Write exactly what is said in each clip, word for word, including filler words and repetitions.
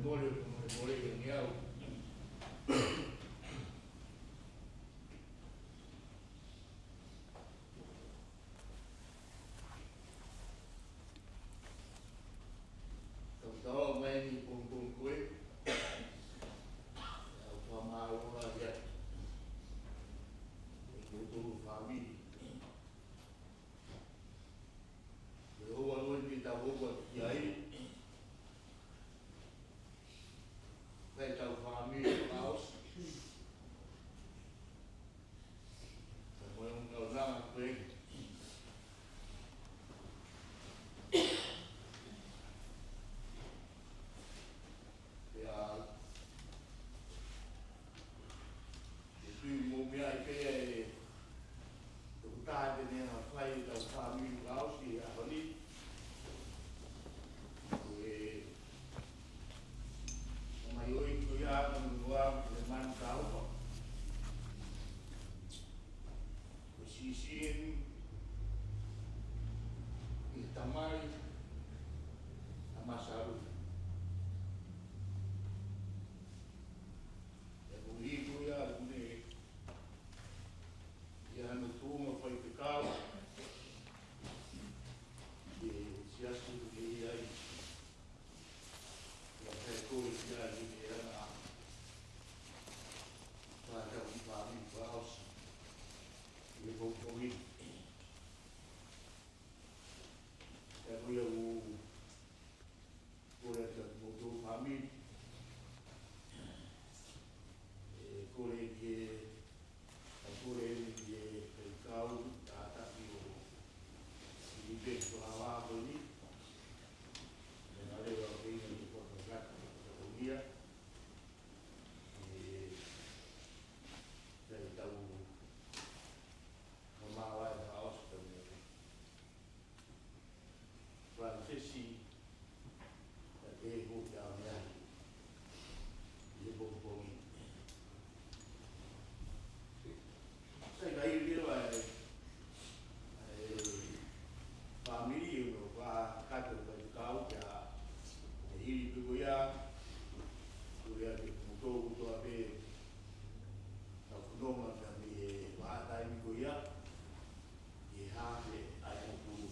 Mole, mole, mole, ʻiate au. Tau tau mai ni pongipongi ko ē. ʻOku ou fakamālō lahi atu kiate kimoutolu fāmili. Ko e ʻofa lahi eni ke tau ʻofa ki ai. Kae tau fāmili fakaʻosi. Ka ko e ʻuhinga ʻo e anga ko ē. Pea ʻoku ou tui ʻoku mou meaʻi pē ʻa e tokotaha te ne hanga ʻo fai ʻetau fāmili fakaʻosi he ʻaho ni. Ko e tamaioʻeiki ko ia ʻa Manuʻa Lemani Kaupa. Ko e siʻisiʻi eni ʻi he tamai ʻa Masalu. Pea ko e hiko ia ʻoku ne ʻi hano tuʻunga faifekau ʻi he siasi ʻoku ne ʻi ai. Pea ʻoku ou kole ki ai ke ne hanga ʻo fai ʻetau fāmili fakaʻosi ʻi he pongipongi ni. Pea ko ia ʻoku ou kole atu kiate kimoutolu fāmili. ʻE kole ki he, ʻe kole ki he faifekau, Tātaki ʻo Filipe Toʻava ko eni. Meʻa leva ke ʻi ai ʻa e fakakakato ko ia. ʻE, ʻe tau mamaʻo ai fakaʻosi pea mo Francis, ʻa e ko ia meʻa ʻi he pongipongi. Sai, ka ʻi ai leva e, e fāmili ʻoku nau fakakakato ʻi he faifekau pea ʻe hili pē ko ia, ko ia ke mou tō kotoa pē ʻetau fononga pea mei he vahaʻa taimi ko ia, ʻi he haafe ʻa e mokopuna.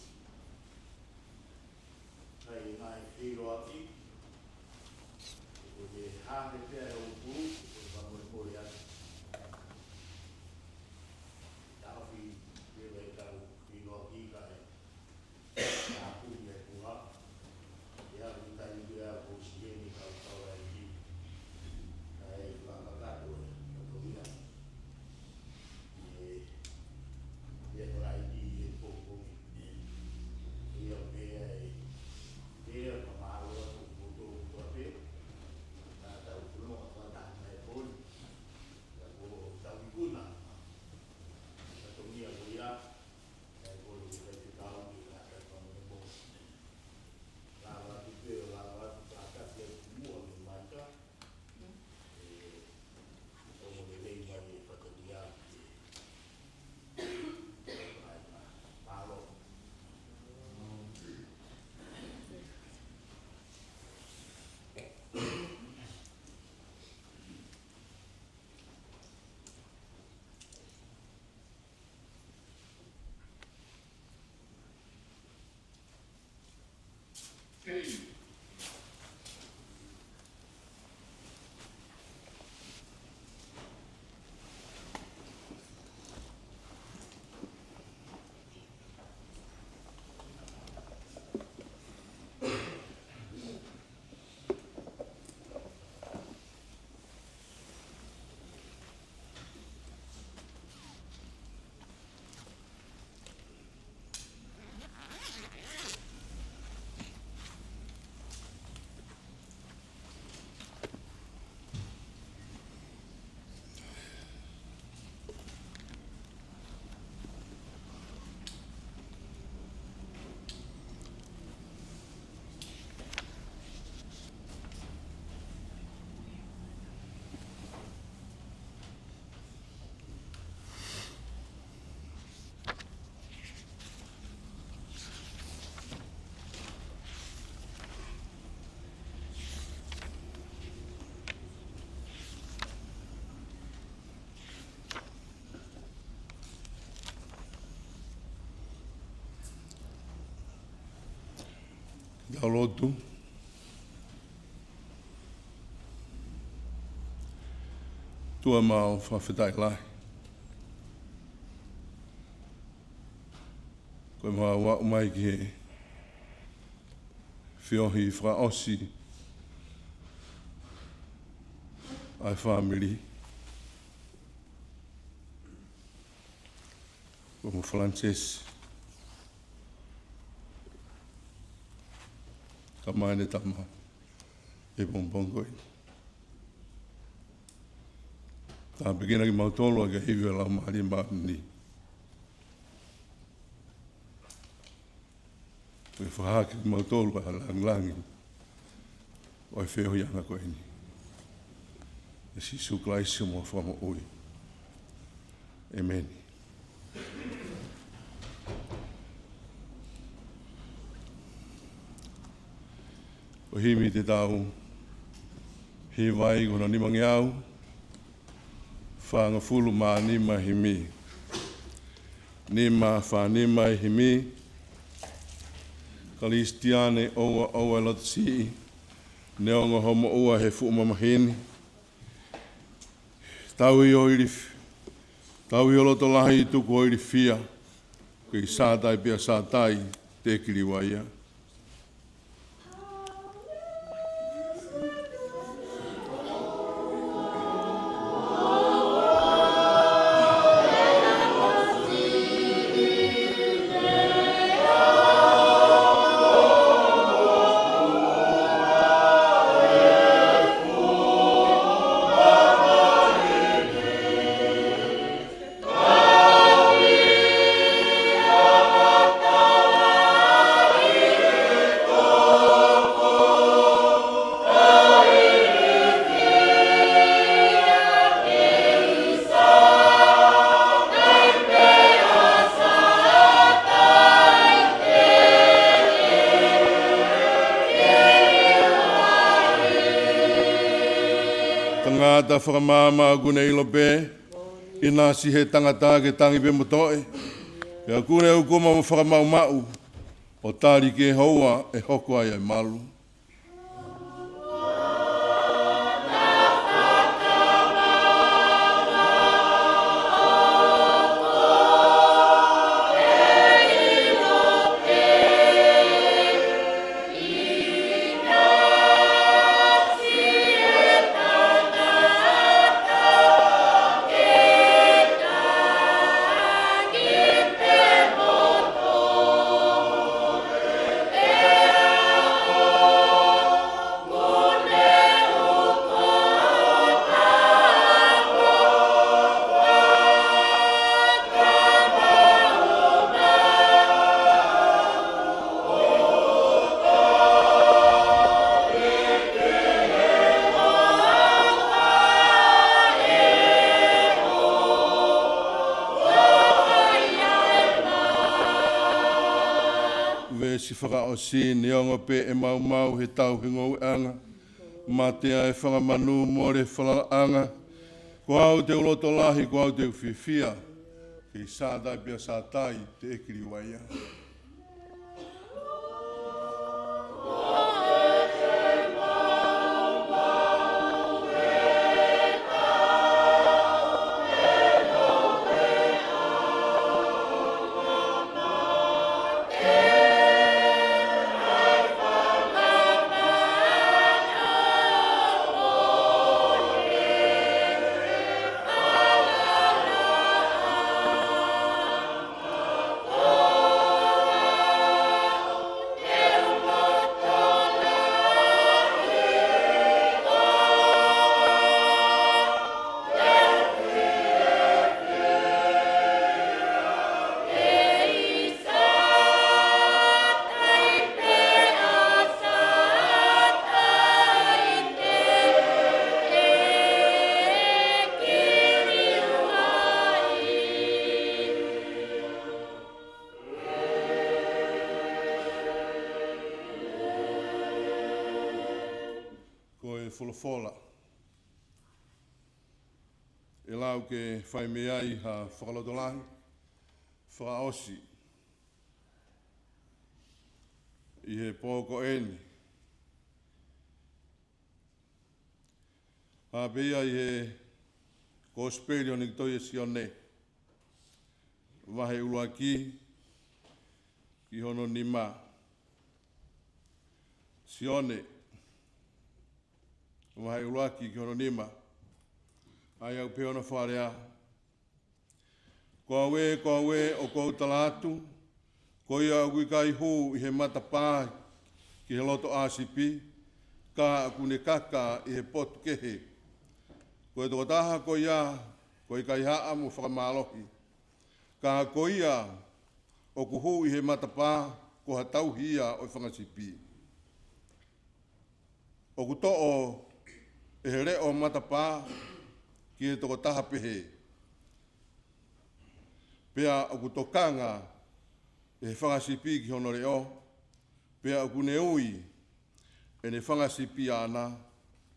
Kae ngaahi feʻiloaki, ko e haafe pē ʻa e mokopuna, ko e fakamolemole atu. Taʻofi leva ʻetau feʻiloaki kae ʻapu ia kua. Ia, ʻi he taimi ko ia ʻoku ou sio ni kau kau ai ki. Kae fakakakato ʻa e kotoa ia. ʻE, ʻe fakaʻaiʻai ʻi he pongipongi. Ia pea ʻe, ʻe fakamālō atu kiate kimoutolu kotoa pē. Naʻa tau fononga Tau lotu. ʻOtua, mau fakafetaʻi lahi ko e mau aʻu mai ki he feohi fakaʻosi ʻa e fāmili. Ko mo Frances, ka mai ne tama e pongipongi ko eni. Tāpuekina kimautolu ʻaki e ivi ʻa e Laumālie Māʻoniʻoni. Ke fakahā kiate kimautolu ʻa e langilangi ʻo e feohiʻanga ko eni. ʻIa Sīsū Kalaisi homau Fakamoʻui. ʻĒmeni. Ko e himi te tau hiva ai ko hono nimangeau fāngofulu mā nima himi. Nima fā nima e himi. Kalisitiane ʻoua ʻoua e loto siʻi, neongo hoʻo moʻua he fuʻu mamahi ni. Tauhi ho ilif-, tauhi ho loto lahi, tuku ho ilifia. Kei Sātai pea Sātai te ke liliu ai ia. Tangata fakamaama ʻoku ne ʻilo pē, ʻinasi he tangata ke tangi pē mo toe. Pea ʻoku ne ʻukuma mo fakamaʻumaʻu, ʻo tali ki he houa ʻe hoko ai ʻa e malu. Veesi fakaʻosi: Neongo pē ʻe maumau he tauhi ngoueʻanga, mate ʻa e fanga manu, mole falalaʻanga, ko au te u loto lahi, ko au te u fiefia, kei Sātai pea Sātai te ke liliu ai ia. Ko e folofola ʻe lau ke fai mei ai ha fakalotolahi fakaʻosi. ʻi he pō ko eni. Hā pē ia ʻi he Kosipeli ʻo e Tohi ʻa Sione, vahe ʻuluaki ki hono nima. Sione, vahe ʻuluaki ki hono nima. ʻA ia ʻoku pehē hono fakalea: Ko au ē, ko au ē, ʻoku ou tala atu, ko ia ʻoku ʻikai hū ʻi he matapā ki he loto ʻāsipi, ka ʻoku ne kaka ʻi he potu kehe, ko e tokotaha ko ia, ko e kaihaʻa mo fakamālohi. Ka ko ia ʻoku hū ʻi he matapā, ko ha tauhi ia ʻo e fanga sipi. ʻOku toʻo ʻe he leʻo matapā ki he tokotaha pehē, pea ʻoku tokanga ʻe he fanga sipi ki hono leʻo, pea ʻoku ne ui ʻene fanga sipi ʻaʻana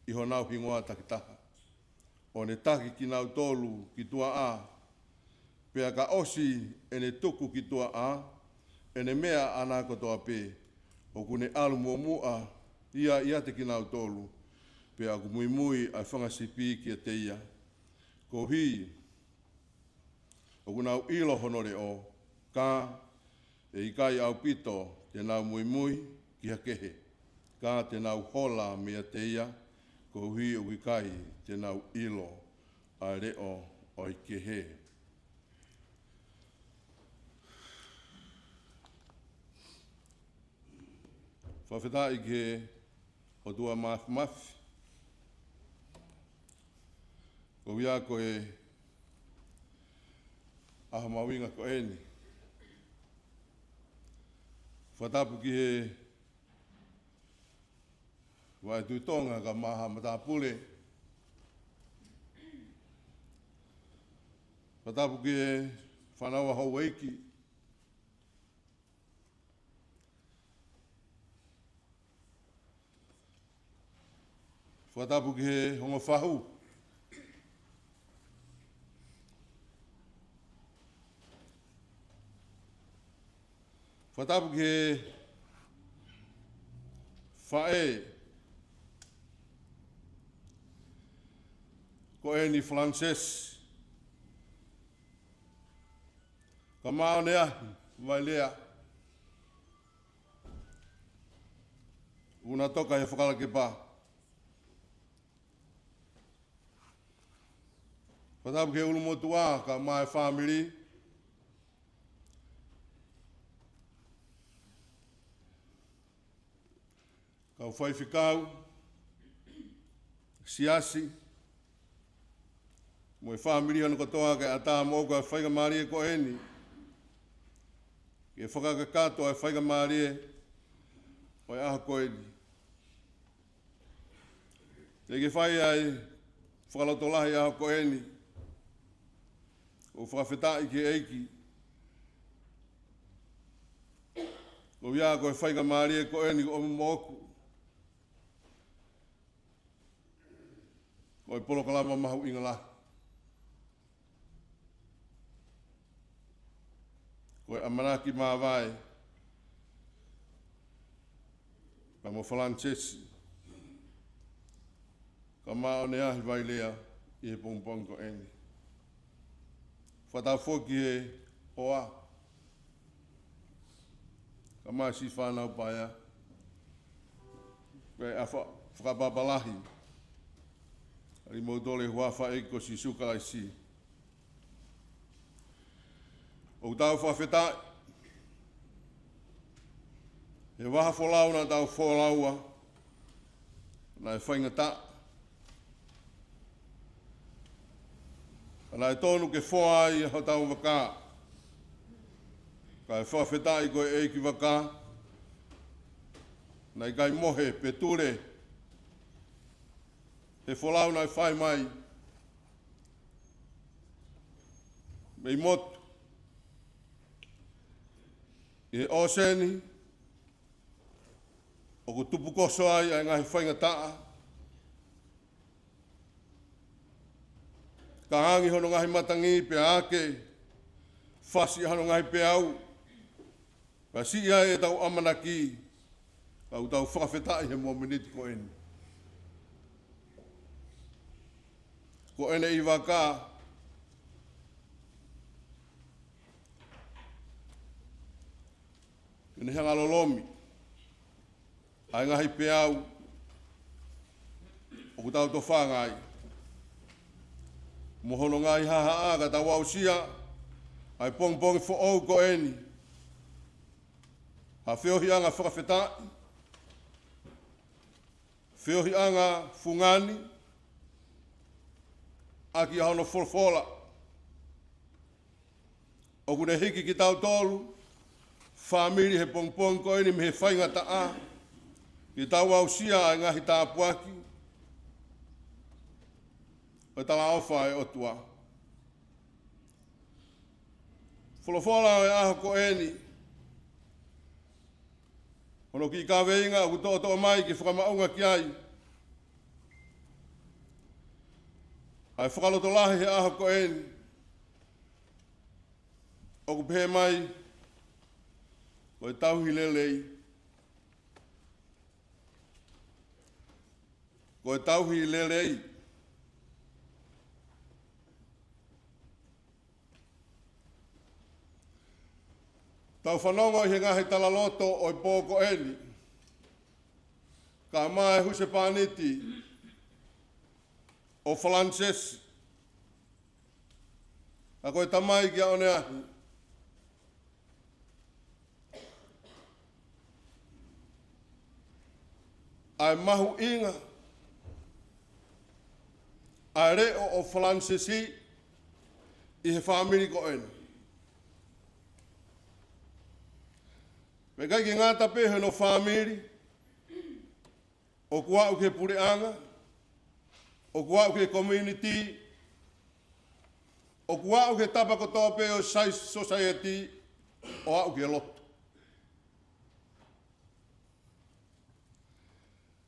ʻi honau hingoa takitaha, ʻo ne taki kinautolu ki tuʻa, pea ka ʻosi ʻene tuku ki tuʻa ʻene meʻa ʻaʻana kotoa pē, ʻoku ne ʻalu muʻomuʻa ia ʻiate kinautolu, pea ʻoku muimui ʻa e fanga sipi kiate ia, koeʻuhi ʻoku nau ʻilo hono leʻo, ka ʻe ʻikai ʻaupito te nau muimui ki ha kehe, ka te nau hola meiate ia, koeʻuhi ʻoku ʻikai te nau ʻilo ʻa e leʻo ʻo e kehe. Fakafetaʻi ki he ʻOtua Māfimafi, koeʻuhi ko e ʻaho mahuʻinga ko eni. Fakatapu ki he Vaʻe Tuʻi Tonga kae ʻumaʻā e matāpule. Fakatapu ki he fānau ʻa houʻeiki. Fakatapu ki he ongo fahu. Fakatapu ki he faʻē ko eni Frances. Kae ʻumaʻā ʻene ʻahi Vailea, ʻoku na toka he fakalakepa. Fakatapu ki he ʻulumotuʻa kae ʻumaʻā e fāmili, kau faifekau, siasi, mo e fāmili hono kotoa, kae ʻatā moʻoku ʻa e faingamālie ko eni ke fakakakato ʻa e faingamālie ʻo e ʻaho ko eni. Teʻeki ke fai ai fakalotolahi ʻaho ko eni. ʻOku fakafetaʻi ki he ʻEiki, koeʻuhi ko e faingamālie ko eni ʻoku ʻomi moʻoku. Ko e polokalama mahuʻinga lahi. Ko e ʻamanaki māvae pea mo Falanisesi, kae ʻumaʻā ʻene ʻahi Vailea ʻi he pongipongi ko eni. Fakatapu foki ki he hoa, kae ʻumaʻā siʻi fānau paea, pea ʻofa fakapapālangi ʻa kimoutolu ʻi he huafa ʻo e ʻEiki ko Sīsū Kalaisi. ʻOku tau fakafetaʻi he vaha folau naʻa tau folaua naʻe faingataʻa. Naʻe tonu ke foa ai hotau vaka, kae fakafetaʻi ko e ʻeikivaka naʻe ʻikai mohe pe tule he folau naʻe fai mai mei motu ʻi he ʻōseni ʻoku tupukoso ai ʻa e ngaahi faingataʻa, kae angi hono ngaahi matangi pea ake, fasi hono ngaahi peau, pea siʻi ai ʻetau ʻamanaki Ka ʻoku tau fakafetaʻi he momeniti ko eni. Ko ʻene ʻi vaka, ke ne hanga lolomi ʻa e ngaahi peau ʻoku tau tofanga ai, mo hono ngaahi hahaʻa, ka tau aʻusia ʻa e pongipongi foʻou ko eni ha feohiʻanga fakafetaʻi, feohiʻanga fungani ʻaki ʻa hono folofola ʻoku ne hiki kitautolu fāmili he pongipongi ko eni mei he faingataʻa, ke tau aʻusia ʻa e ngaahi tāpuaki ʻo e talaʻofa ʻa e ʻOtua. Folofola ʻo e ʻaho ko eni, hono kiʻi kaveinga ʻoku toʻotoʻo mai ke fakamaʻunga ki ai ʻa e fakalotolahi he ʻaho ko eni, ʻoku pehē mai: Ko e tauhi lelei. Ko e tauhi lelei. Tau fanongo ʻi he ngaahi talaloto ʻo e pō ko eni, kae ʻumaʻā e husepāniti ʻo Falanisesi, ka ko e tamai kia ʻOneahu, ʻa e mahuʻinga ʻa e leʻo ʻo Falanisesi ʻi he fāmili ko eni. Pea ʻikai ke ngata pē hono fāmili, ʻoku aʻu ki he puleʻanga, ʻoku aʻu ki he community, ʻoku aʻu ki he tapa kotoa pē ʻo e society, ʻo aʻu ki he lotu.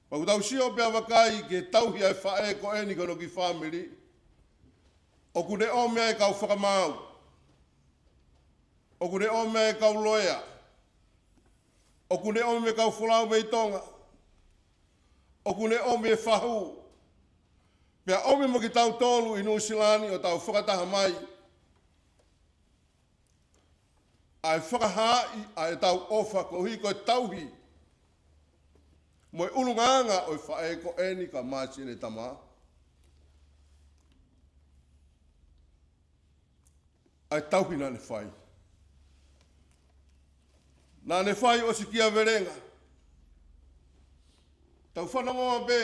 Pea ʻoku tau sio pea vakai ki he tauhi ʻa e faʻē ko eni ki hono kiʻi fāmili, ʻoku ne ʻomi ʻa e kau fakamaau, ʻoku ne ʻomi ʻa e kau loea, ʻoku ne ʻomi e kau folau mei Tonga, ʻoku ne ʻomi e fahu, pea ʻomi mo kitautolu ʻi Nuʻusila ni ʻo tau fakataha mai ʻa e fakahaaʻi ʻa ʻetau ʻofa koeʻuhi ko e tauhi mo e ʻulungaanga ʻo e faʻē ko eni kae ʻumaʻā siʻene tama. ʻA e tauhi naʻa ne fai. Naʻa ne fai ʻosikiavelenga. Tau fanongoa pē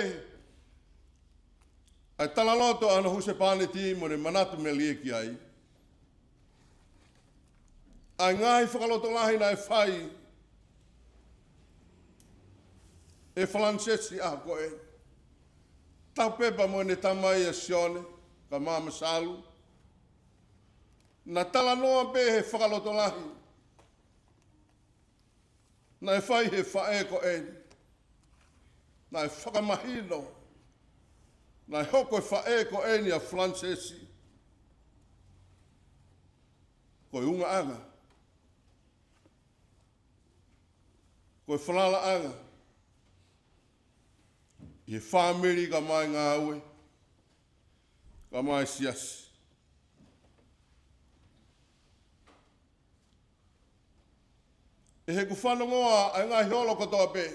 ʻa e talaloto ʻa hono husepāniti mo ʻene manatu melie ki ai, ʻa e ngaahi fakalotolahi naʻe fai ʻe Falanisesi ʻaho ko ē. Tau pepa mo ʻene tamai ʻa Sione, kae ʻumaʻā Masalu. Naʻa talanoa pē he fakalotolahi naʻe fai he faʻē ko eni. Naʻe fakamahino naʻe hoko e faʻē ko eni ʻa Falanisesi ko e ungaʻanga, ko e falalaʻanga ʻi he fāmili kae ʻumaʻā e ngāue, kae ʻumaʻā e siasi. ʻI heʻeku fanongoa ʻa e ngaahi holo kotoa pē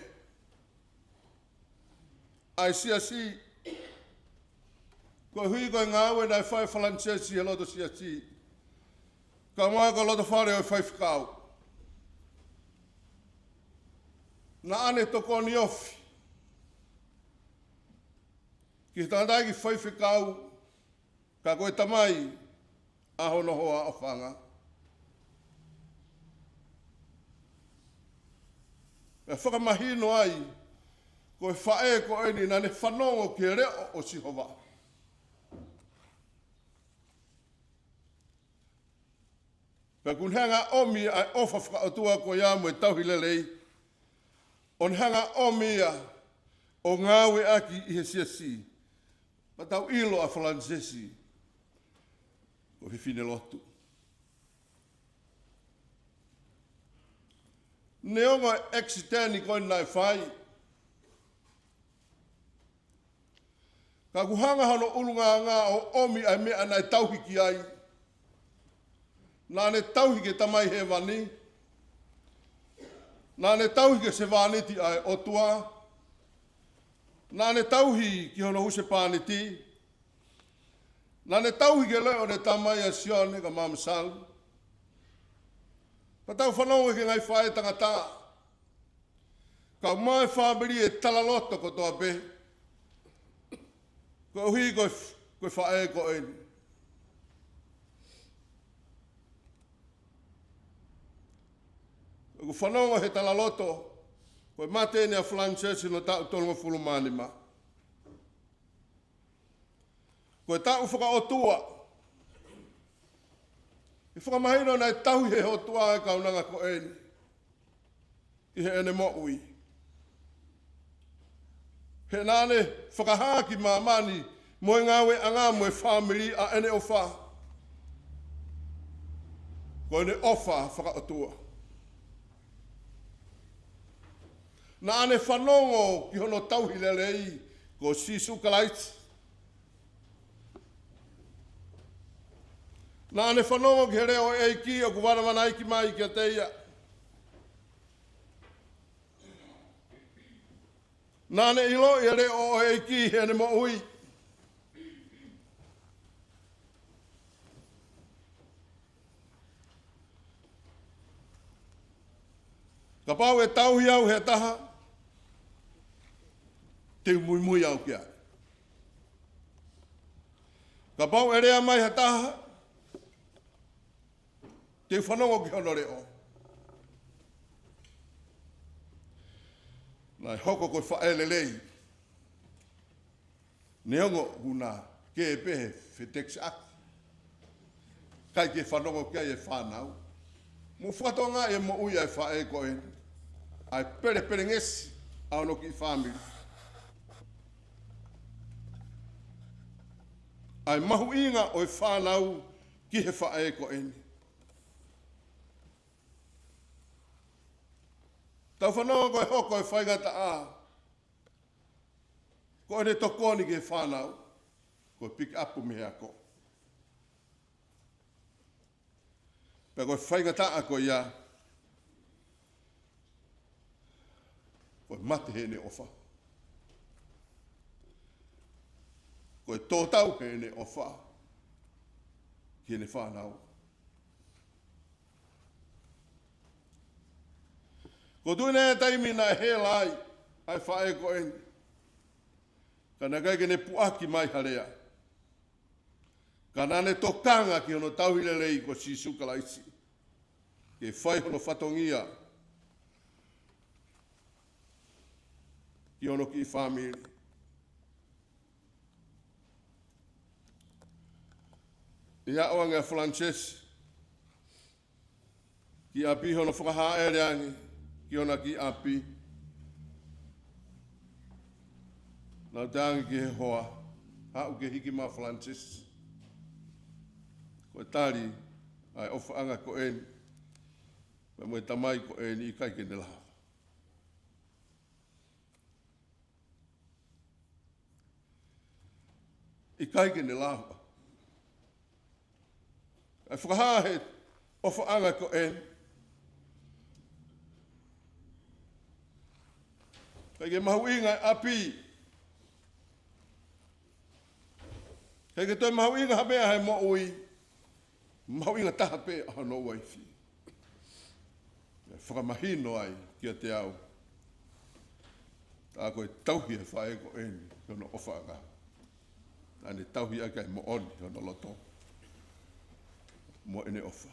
ʻa e siasi, koeʻuhi ko e ngāue naʻe fai ʻe Falanisesi he loto siasi, kae ʻumaʻā ko e loto fale ʻo e faifekau. Naʻa ne tokoni ofi ki he tangataʻeiki faifekau, ka ko e tamai ʻa hono hoa ʻofaʻanga. ʻE fakamahino ai ko e faʻē ko eni naʻa ne fanongo ki he leʻo ʻo Sihova. Pea ʻoku ne hanga ʻomi ʻa e ʻofa fakaʻotua ko ia mo e tauhi lelei, ʻo ne hanga ʻomi ia ʻo ngāueʻaki ʻi he siasi. Pea tau ʻilo ʻa Falanisesi ko e fefine lotu. Neongo e ʻekisiteni ko ē naʻe fai, ka ʻoku hanga hono ʻulungaanga ʻo ʻomi ʻa e meʻa naʻe tauhi ki ai. Naʻa ne tauhi ki he Tamai Hēvani. Naʻa ne tauhi ki he sevāniti ʻa e ʻOtua. Naʻa ne tauhi ki hono husepāniti. Naʻa ne tauhi ki he leʻo ʻo ʻene tamai ʻa Sione ka Māmā Salu. Pea tau fanongo ki he ngaahi faʻē tangata, kau mai fāmili e talaloto kotoa pē, koeʻuhi ko e f-, ko e faʻē ko eni. ʻOku fanongo he talaloto, ko e mate eni ʻa Falanisesi ʻi hono taʻu tolungofulu mā nima. Ko e taʻu fakaʻotua. ʻI he fakamahino naʻe tauhi he ʻOtua e kaunanga ko eni ʻi heʻene moʻui. He naʻa ne fakahā ki māmani mo e ngāueʻanga mo e fāmili ʻa ʻene ʻofa. Ko ʻene ʻofa fakaʻotua. Naʻa ne fanongo ki hono tauhi lelei ko Sīsū Kalaisi. Naʻa ne fanongo ki he leʻo ʻo e ʻEiki ʻoku vanavanaiki mai kiate ia. Naʻa ne ʻiloʻi e leʻo ʻo e ʻEiki heʻene moʻui. Kapau ʻe tauhi au he taha, te u muimui au ki ai. Kapau ʻe lea mai ha taha, te u fanongo ki hono leʻo. Naʻe hoko ko e faʻē lelei. Neongo ʻoku na kē pē he fetekisiʻaki, ʻikai ke fanongo ki ai e fānau. Mou fakatokangaʻi e moʻui ʻa e faʻē ko eni, ʻa e pelepelengesi ʻa hono kiʻi fāmili, ʻa e mahuʻinga ʻo e fānau ki he faʻē ko eni. Tau fanongo ko e hoko e faingataʻa ko ʻene tokoni ki he fānau, ko e pikiʻapu mei he ako. Pea ko e faingataʻa ko ia, ko e mate heʻene ʻofa. Ko e tō tau heʻene ʻofa ki heʻene fānau. ʻOku tuʻu ʻi he taimi naʻe hela ai ʻa e faʻē ko eni, ka naʻe ʻikai ke ne puʻaki mai ha lea. Ka naʻa ne tokanga ki hono tauhi lelei ko Sīsū Kalaisi ke fai hono fatongia ki hono kiʻi fāmili. ʻI he aʻu ange ʻa Falanisesi ki ʻapi, hono fakahaʻele ange ki hona kiʻi ʻapi, naʻe ʻalu ange ki he hoa, haʻu ke hiki mai ʻa Falanisesi. Ko e tali ʻa e ʻofaʻanga ko eni, pea mo e tamai ko eni, ʻikai ke ne lava. ʻIkai ke ne lava. ʻA e fakahā he ʻofaʻanga ko eni, ʻikai ke mahuʻinga e ʻapi, ʻikai ke toe mahuʻinga ha meʻa he moʻui, mahuʻinga taha pē ʻa hono uaifi. Naʻe fakamahino ai kiate au, tā ko e tauhi e faʻē ko eni ki hono ʻofaʻanga, naʻa ne tauhi ʻaki ʻa e moʻoni ʻo hono loto mo ʻene ʻofa.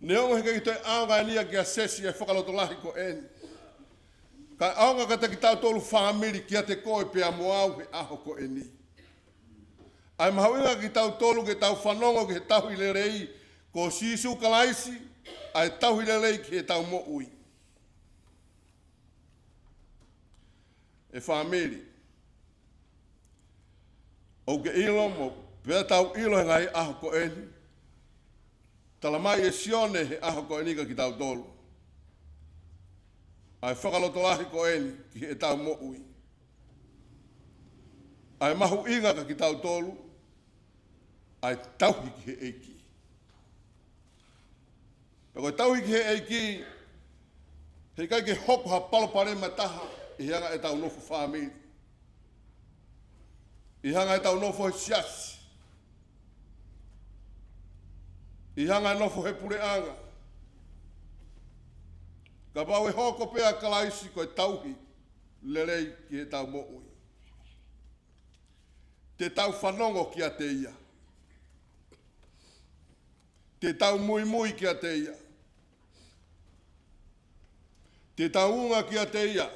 Neongo he ʻikai toe ʻaonga eni ia kia Sesi e fakalotolahi ko eni, ka ʻaonga kiate kitautolu fāmili, kiate koe pea mo au he ʻaho ko eni. ʻA e mahuʻinga kitautolu ke tau fanongo ki he tauhi lelei ko Sīsū Kalaisi, ʻa e tauhi lelei ki heʻetau moʻui. ʻE fāmili, ʻoku ke ʻilo mo pea tau ʻilo he ngaahi ʻaho ko eni, Tala mai ʻe Sione he ʻaho ko eni kia kitautolu ʻa e fakalotolahi ko eni ki heʻetau moʻui, ʻa e mahuʻinga kia kitautolu ʻa e tauhi ki he ʻEiki. Pea ko e tauhi ki he ʻEiki, heʻikai ke hoko ha palopalema ʻe taha ʻi he anga ʻetau nofo fāmili, ʻi he anga ʻetau nofo he siasi, ʻi he anga ʻetau nofo he puleʻanga, kapau ʻe hoko pē ʻa Kalaisi ko e tauhi lelei ki heʻetau moʻui. Te tau fanongo kiate ia. Te tau muimui kiate ia. Te tau unga kiate ia.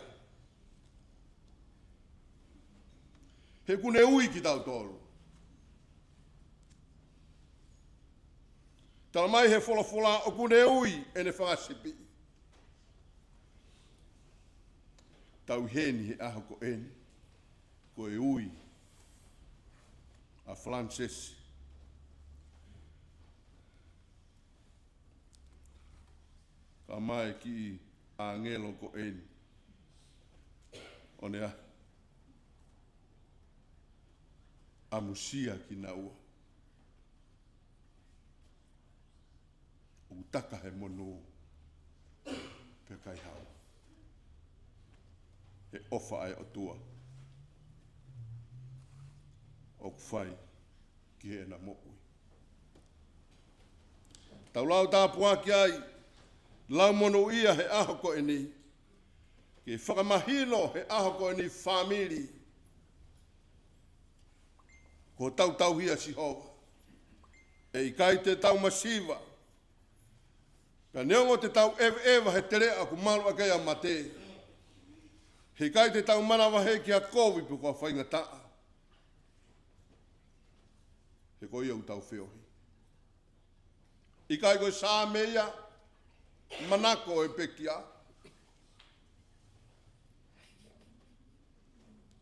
He ʻoku ne ui kitautolu. Tala mai he folofola ʻoku ne ui ʻene fanga sipi. Tau ʻi heni he ʻaho ko eni, ko e ui ʻa Falanisesi. Ka mai ki ʻāngelo ko eni, ʻo ne ʻamusia kinaua. ʻOku taka he monū pea ʻikai hao. He ʻofa ʻa e ʻOtua ʻoku fai ki heʻena moʻui. Tau lau tāpuaki ai, lau monūʻia he ʻaho ko eni, ke fakamahino he ʻaho ko eni fāmili, ko hotau tauhi ʻa Sihova. ʻE ʻikai te tau masiva. Ka neongo te tau ʻeveʻeva he teleʻa ʻoku malu ʻaki ʻa e mate, heʻikai te tau manavahē ki ha kovi pe ko ha faingataʻa. He ko ia ʻoku tau feohi. ʻIkai ko e Saame ia, manako e pekia,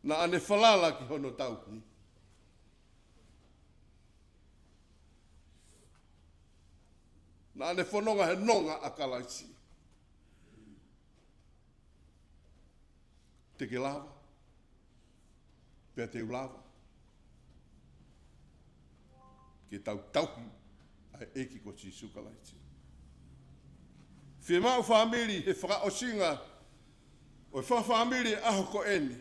naʻa ne falala ki hono tauhi. Naʻa ne fononga he nonga ʻa Kalaisi. Te ke lava, pea te u lava, ke tau tauhi ʻa e ʻEiki ko Sīsū Kalaisi. Fiemaʻu fāmili he fakaʻosinga ʻo e fakafāmili ʻaho ko eni.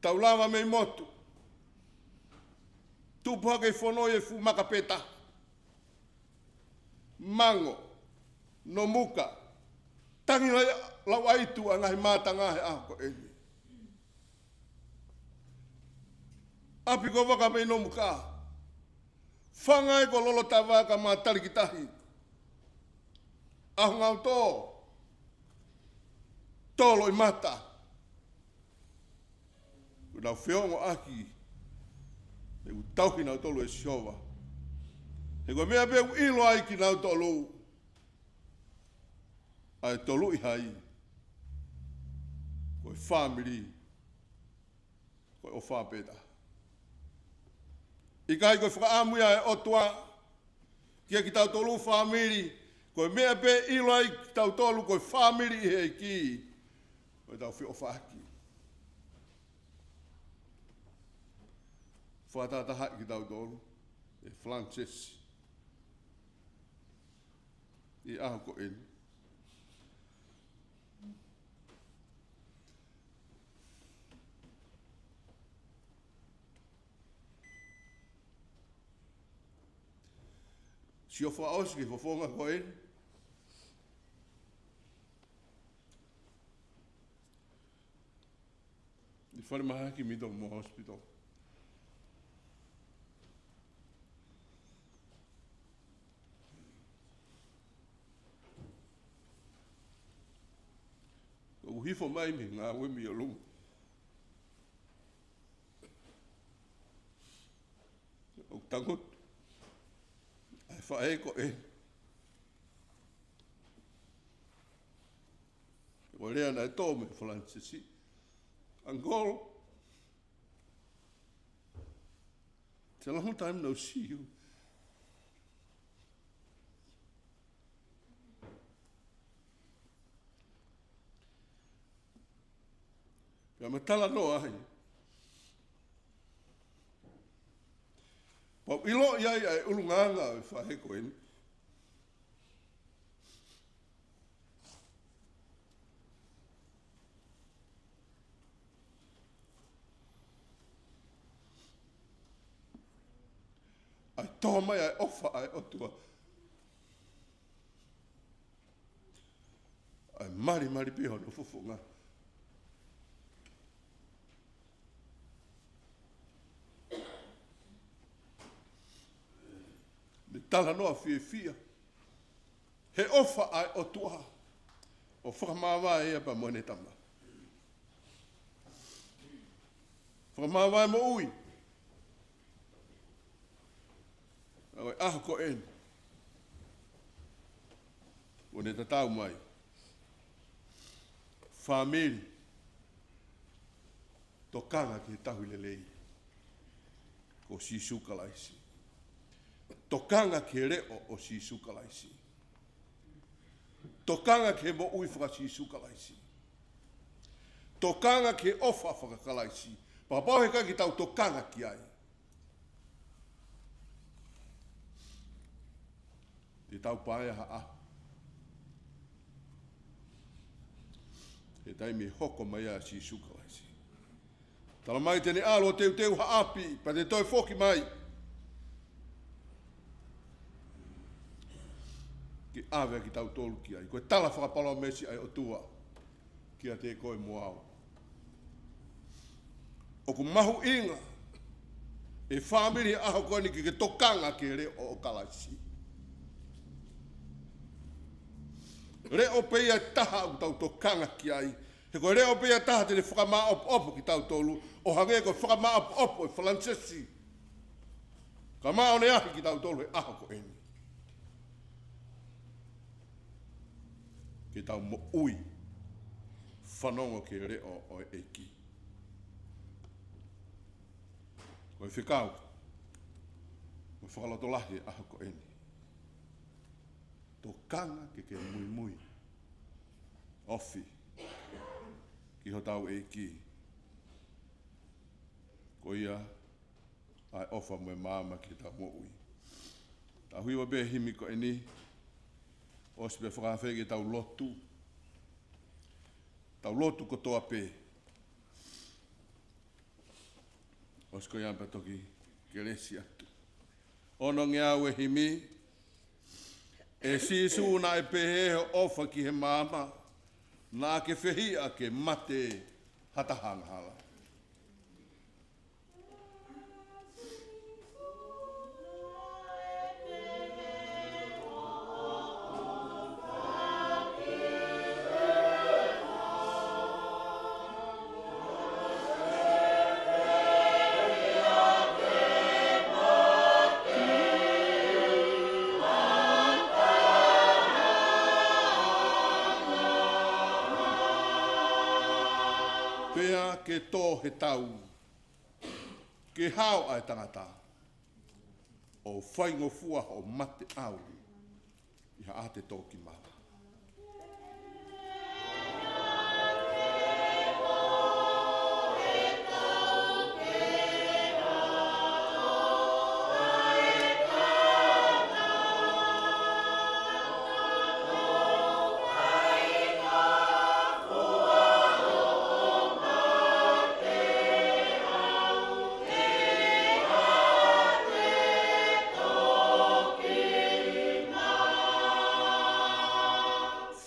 Tau lava mei motu. Tupu hake ʻi fonoi e fuʻu maka pē taha. Mango, Nomuka, tangi lai lau aitu ʻa e ngaahi mātanga he ʻaho ko eni. ʻApi ko Vaka mei Nomuka, fanga ē ko Lolotava ka mā Talikitahi. ʻAho ngautō, tolo ʻi mata. Ko ʻenau feongoʻaki, ʻoku tauhi nautolu ʻe Sihova. He ko e meʻa pē ʻoku ʻilo ai kinautolu, ʻa e tolu ʻi hai, ko e fāmili, ko e ʻofa pē taha. ʻIkai ko e fakaʻamu ia ʻa e ʻOtua kia kitautolu fāmili, ko e meʻa pē ʻilo ai kitautolu ko e fāmili ʻi he ʻEiki, ko ʻetau feʻofaʻaki. Fakatahatahaʻi kitautolu ʻe Falanisesi ʻi he ʻaho ko eni. Sio fakaʻosi ki he fofonga ko eni. ʻI falemahaki mito mo hospital. ʻOku hifo mai mei he ngāue mei ʻolunga. ʻOku tangutu ʻa e faʻē ko ē. Ko e lea naʻe tō mei Falanisesi. Uncle, it's a long time no see you. Pea ma talanoa ai. Pau ʻilo ʻi ai ʻa e ʻulungaanga ʻo e faʻē ko eni. ʻA e tō mai ʻa e ʻofa ʻa e ʻOtua. ʻA e malimali pē hono fofonga. Ne talanoa fiefia he ʻofa ʻa e ʻOtua ʻo fakamāvae ia pea mo ʻene tama. Fakamāvae moʻui. ʻA e ʻaho ko eni ʻoku ne tatau mai. Fāmili, tokanga ki he tauhi lelei ko Sīsū Kalaisi. Tokanga ki he leʻo ʻo Sīsū Kalaisi. Tokanga ki he moʻui faka-Sīsū Kalaisi. Tokanga ki he ʻofa faka-Kalaisi. Pea kapau he ʻikai ke tau tokanga ki ai, te tau paea ha ʻaho he taimi ʻe hoko mai ai ʻa Sīsū Kalaisi. Tala mai te ne ʻalu ʻo teuteu ha ʻapi, pea te toe foki mai ke ʻave kitautolu ki ai. Ko e tala fakapalōmesi ʻa e ʻOtua kiate koe mo au. ʻOku mahuʻinga ʻe fāmili he ʻaho ko eni ke ke tokanga ki he leʻo ʻo Kalaisi. Leʻo pē ia ʻe taha ʻoku tau tokanga ki ai. He ko e leʻo pē ia ʻe taha te ne fakamāʻopoʻopo kitautolu, ʻo hangē ko e fakamāʻopoʻopo ʻe Falanisesi. Ka mā ʻo ne ʻahi kitautolu he ʻaho ko eni ke tau moʻui fanongo ki he leʻo ʻo e ʻEiki. Ko e fekau mo e fakalotolahi he ʻaho ko eni. Tokanga ke ke muimui ofi ki hotau ʻEiki. Ko ia ʻa e ʻofa mo e maama ki heʻetau moʻui. Tau hiva pē himi ko eni, ʻosi pē fakaafeʻi ke tau lotu. Tau lotu kotoa pē. ʻOsi ko ia pea toki kelesi atu. Onongeau e himi. ʻE Sīsū, naʻe pehē hoʻo ʻofa ki he maama, naʻa ke fehiʻa ke mate ha taha angahala. Pea ke tō he tau, ke hao ʻa e tangata, ʻo faingofua hoʻo mate ʻau ʻi haʻate tō ki mala.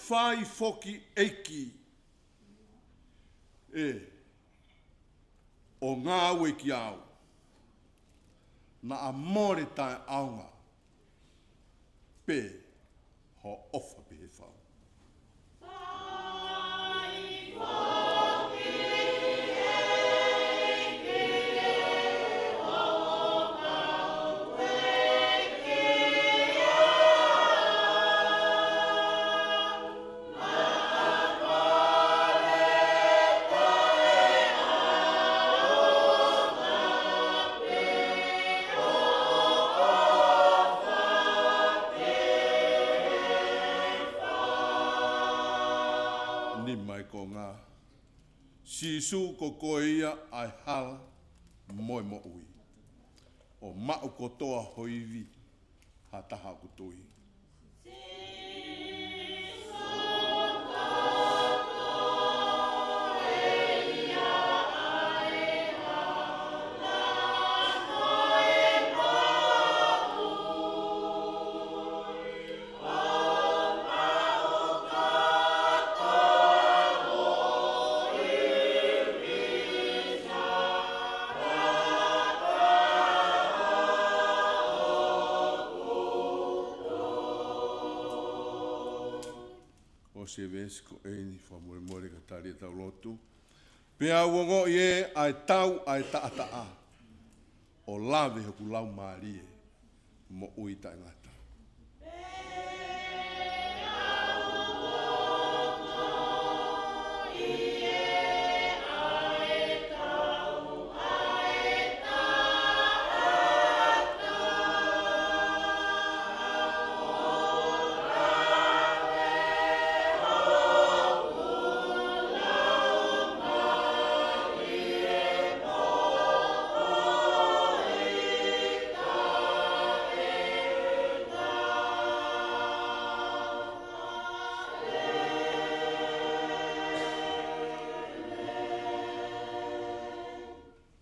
Fai foki ʻEiki ē, ʻo ngāue kiate au, naʻa mole taʻeʻaonga pē hoʻo ʻofa pehē fau. Sīsū, ko koe ia ʻa e hala mo e moʻui. ʻO maʻu kotoa ho ivi ha taha ʻoku tui. ʻOsi e veesi ko eni, fakamolemole ka tali ʻetau lotu. Pea u ongoʻi ʻa e tau ʻa e taʻataʻa, ʻo lave hoku laumālie moʻui taʻengata.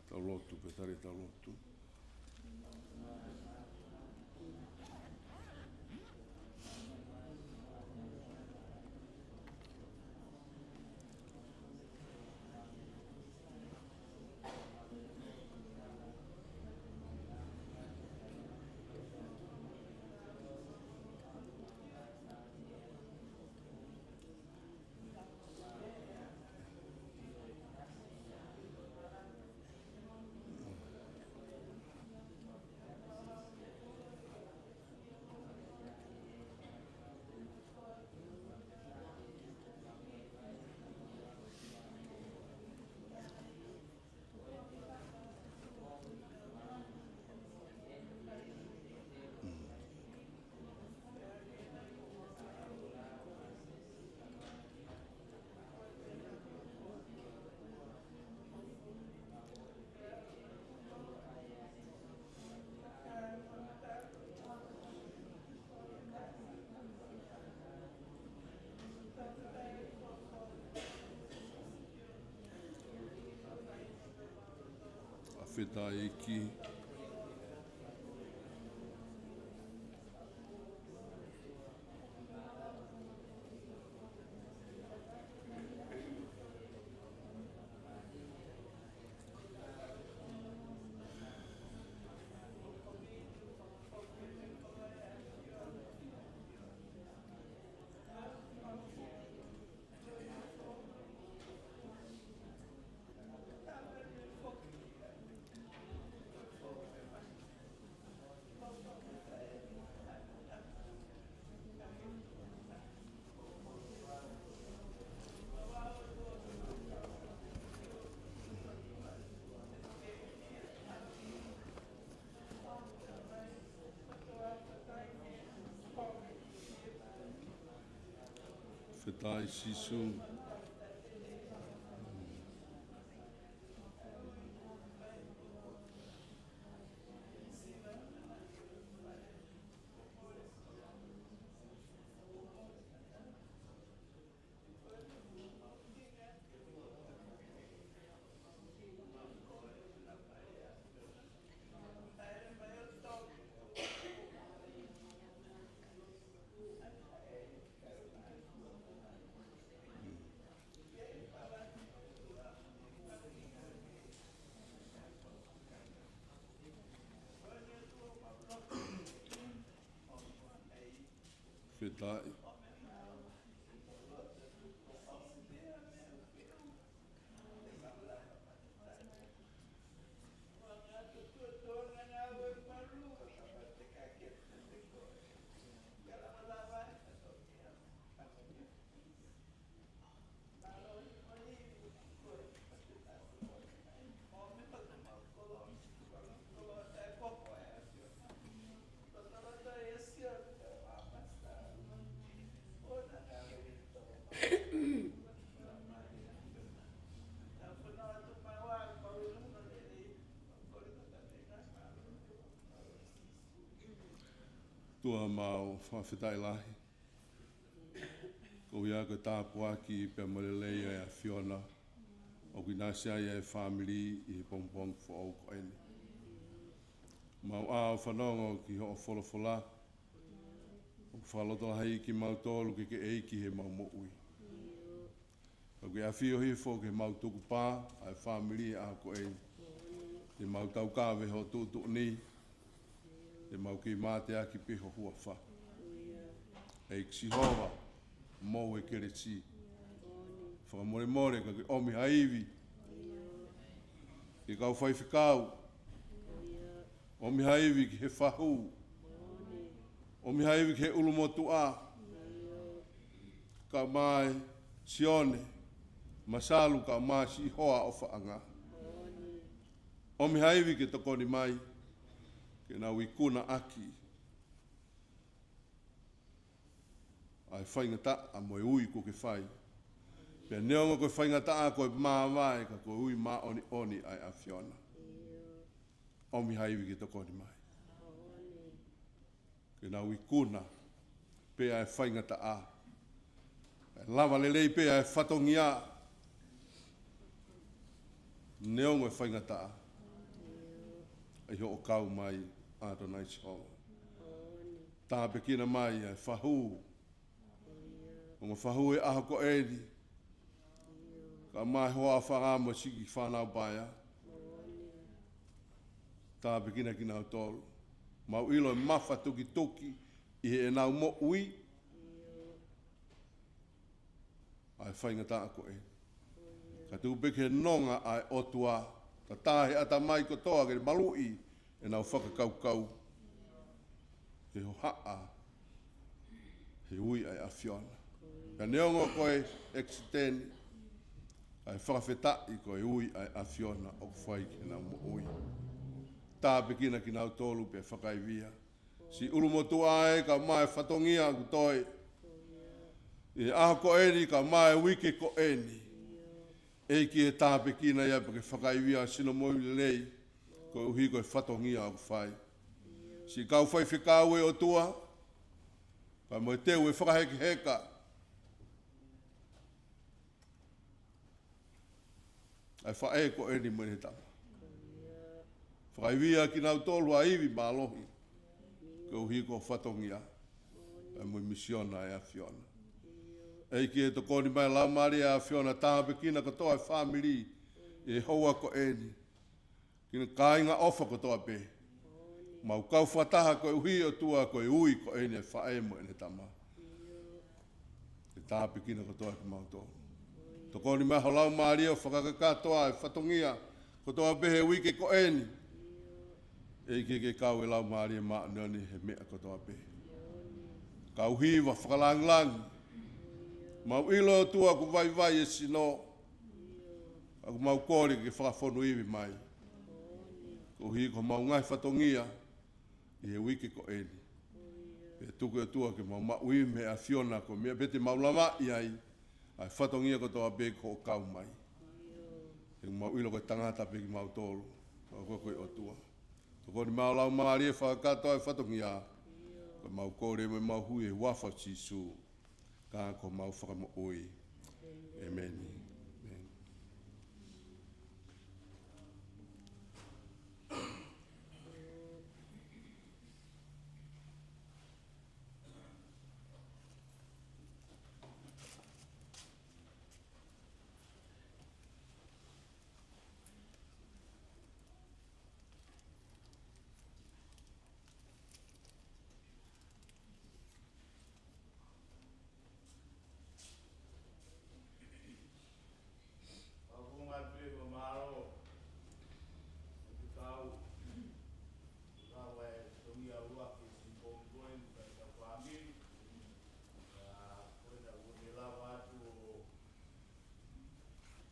Tau lotu, pea tali ʻetau lotu. ʻA, fakafetaʻi ʻEiki. Fakafetaʻi Sīsū. Fakafetaʻi. ʻOtua, mau fakafetaʻi lahi koeʻuhi ko e tāpuaki pea mo e lelei ʻa e ʻAfiona ʻoku ʻinasi ai ʻa e fāmili ʻi he pongipongi foʻou ko eni. Mau ʻā ʻo fanongo ki hoʻo folofola ʻoku fakalotolahiʻi kimautolu ke ke ʻEiki heʻemau moʻui. Ka ke ʻafio hifo ke mau tukupā ʻa e fāmili ʻa ko eni. Te mau taukave ho tuʻutuʻuni, te mau kei mateaki pē ho huafa. ʻEiki Sihova, mou e kelesi. Fakamolemole ka ke ʻomi ha ivi ki he kau faifekau, ʻomi ha ivi ki he fahu, ʻomi ha ivi ki he ʻulumotuʻa, kae ʻumaʻā Sione, Masalu kae ʻumaʻā siʻi hoa ʻofaʻanga. ʻOmi ha ivi ke tokoni mai ke nau ikunaʻaki ʻa e faingataʻa mo e ui kuo ke fai. Pea neongo ko e faingataʻa ko e māvae, ka ko e ui māʻoniʻoni ʻa e ʻAfiona. ʻOmi ha ivi ke tokoni mai ke nau ikuna pē ʻa e faingataʻa, ʻe lava lelei pē ʻa e fatongia neongo e faingataʻa, ʻi hoʻo kau mai, ʻAtonai Sihova. Tāpuekina mai ʻa e fahu, ongo fahu ʻi he ʻaho ko eni, kae ʻumaʻā e hoa ʻofaʻanga mo e siʻi fānau paea. Tāpuekina kinautolu. Mau ʻilo ʻe mafatukituki ʻi heʻenau moʻui ʻa e faingataʻa ko eni. Ka tuku pē ke nonga ʻa e ʻOtua, tatā he ʻatamai kotoa ke maluʻi ʻenau fakakaukau he hohaʻa he ui ʻa e ʻAfiona. Ka neongo ko e ʻekisiteni, ʻa e fakafetaʻi ko e ui ʻa e ʻAfiona ʻoku fai ki heʻenau moʻui. Tāpuekina kinautolu pea fakaivia. Siʻi ʻulumotuʻa ē kae ʻumaʻā e fatongia ʻoku toe ʻi he ʻaho ko eni kae ʻumaʻā e uike ko eni. ʻEiki ē, tāpuekina ia pea ke fakaivia ʻa e sino moʻui lelei koeʻuhi ko e fatongia ʻoku fai. Siʻi kau faifekau ē ʻOtua, kae ʻumaʻā e teu ʻe fakahekeheka ʻa e faʻē ko eni mo ʻene tama. Fakaivia kinautolu ʻa e ivi mālohi koeʻuhi ko e fatongia pea mo e misiona ʻa e ʻAfiona. ʻEiki ē, tokoni mai Laumālie ʻa e ʻAfiona, tāpuekina kotoa e fāmili ʻi he houa ko eni. Kina kāinga ʻofa kotoa pē, mau kau fakataha koeʻuhi ʻOtua ko e ui ko eni ʻa e faʻē mo ʻene tama. Ke tāpuekina kotoa kimautolu. Tokoni mai ho Laumālie ʻo fakakakato ʻa e fatongia kotoa pē he uike ko eni. ʻEiki ke kau e Laumālie Māʻoniʻoni he meʻa kotoa pē. Kau hiva fakalangilangi. Mau ʻilo ʻOtua ʻoku vaivai e sino, ka ʻoku mau kole ke fakafonu ivi mai koeʻuhi ko homau ngaahi fatongia ʻi he uike ko eni. Pea tuku ʻOtua ke mau maʻu ivi mei he ʻAfiona, ko e meʻa pē te mau lavaʻi ai ʻa e fatongia kotoa pē ko hoʻo kau mai. He ʻoku mau ʻilo ko e tangata pē kimautolu, ka ko koe ʻOtua. Tokoni mai ho Laumālie ʻo fakakakato ʻa e fatongia, ko ʻemau kole mo ʻemau hū ʻi he huafa ʻo Sīsū, ka ko homau Fakamoʻui. ʻĒmeni. ʻĒmeni.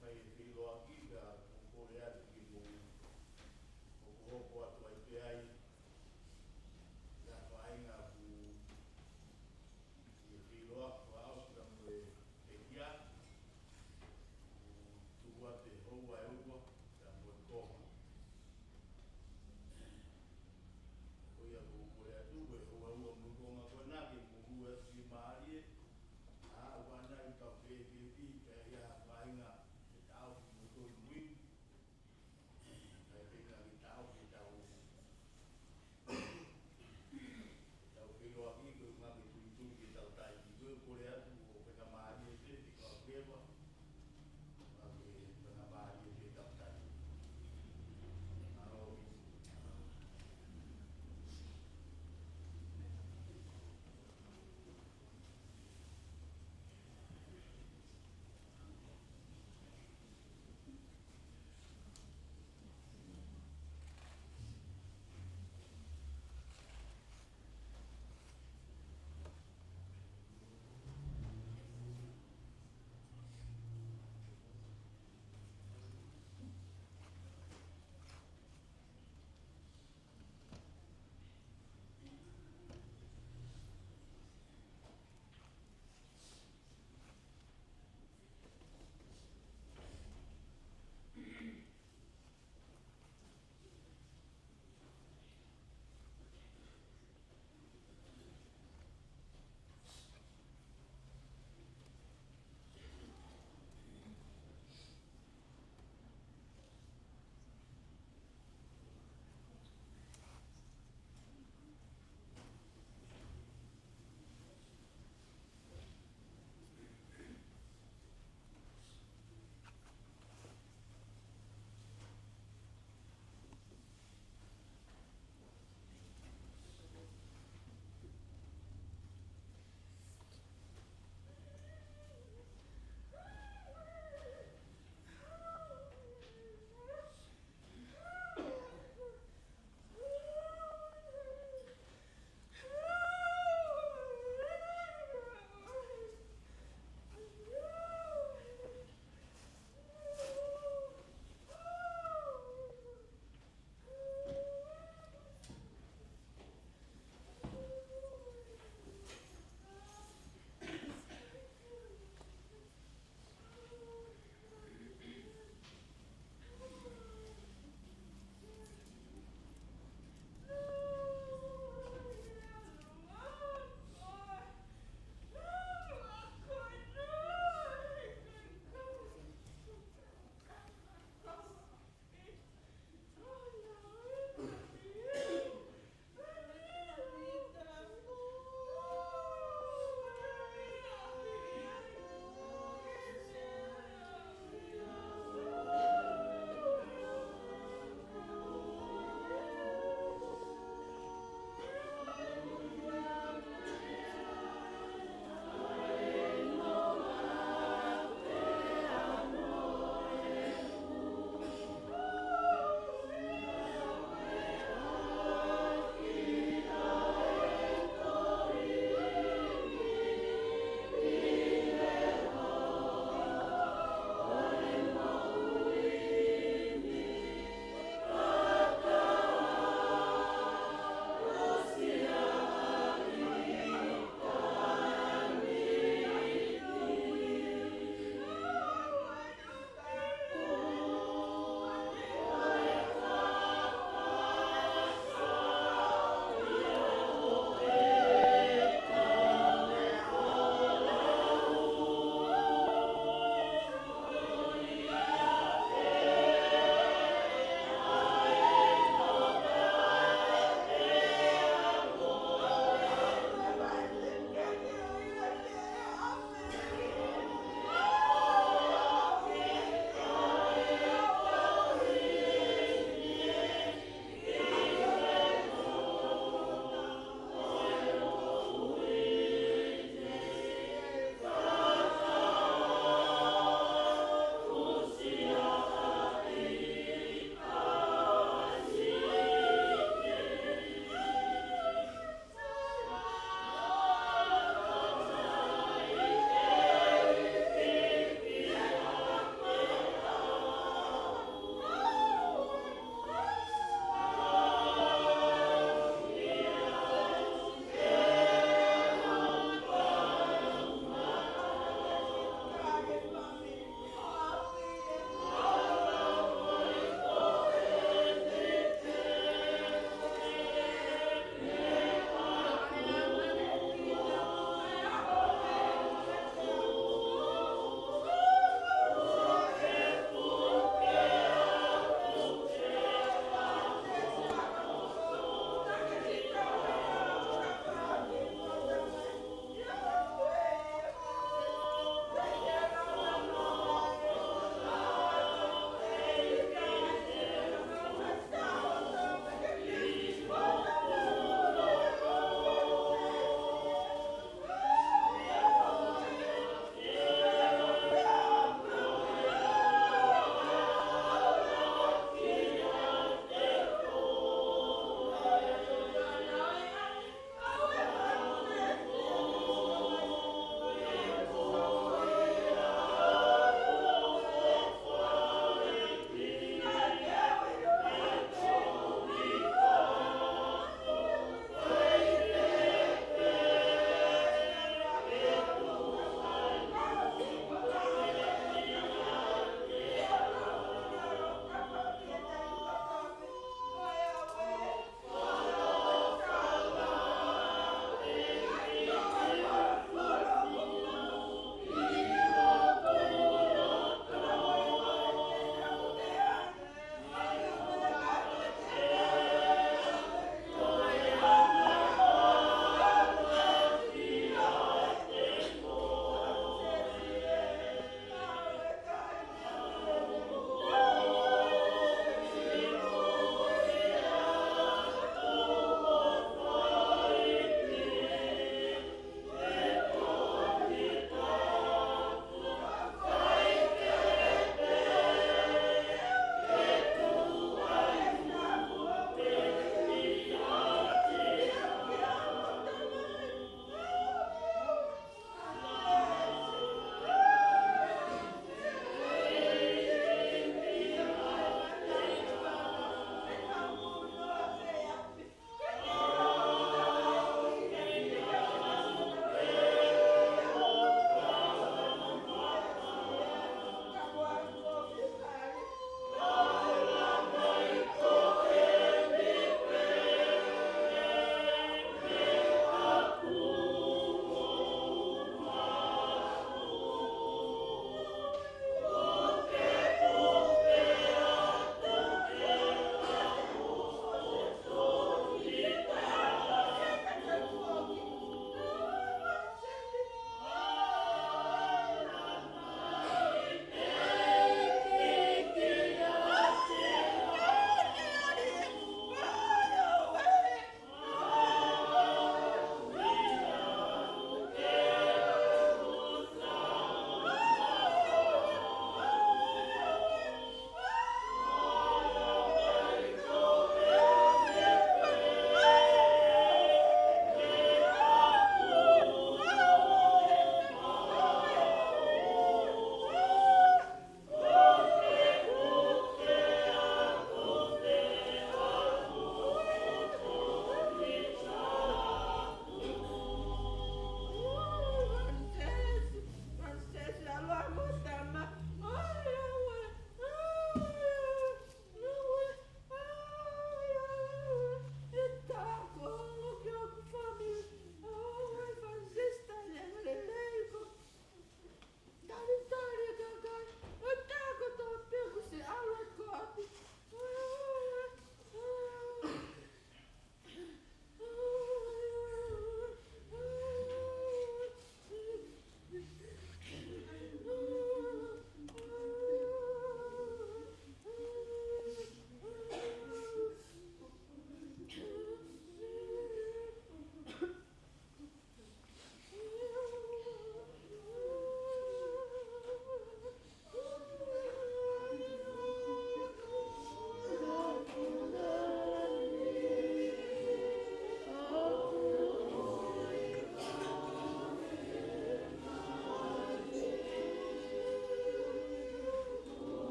Fai e feʻiloaki ka ʻoku ou kole atu ke mou hokohoko atu ai pē ai ʻi ha faʻahinga ʻoku ʻi he feʻiloaki fakaʻosi ka mo e pekia. ʻOku tuku atu e houa ʻe ua ka mo e konga. Ko ia ʻoku ou kole atu ko e houa ʻe ua mo e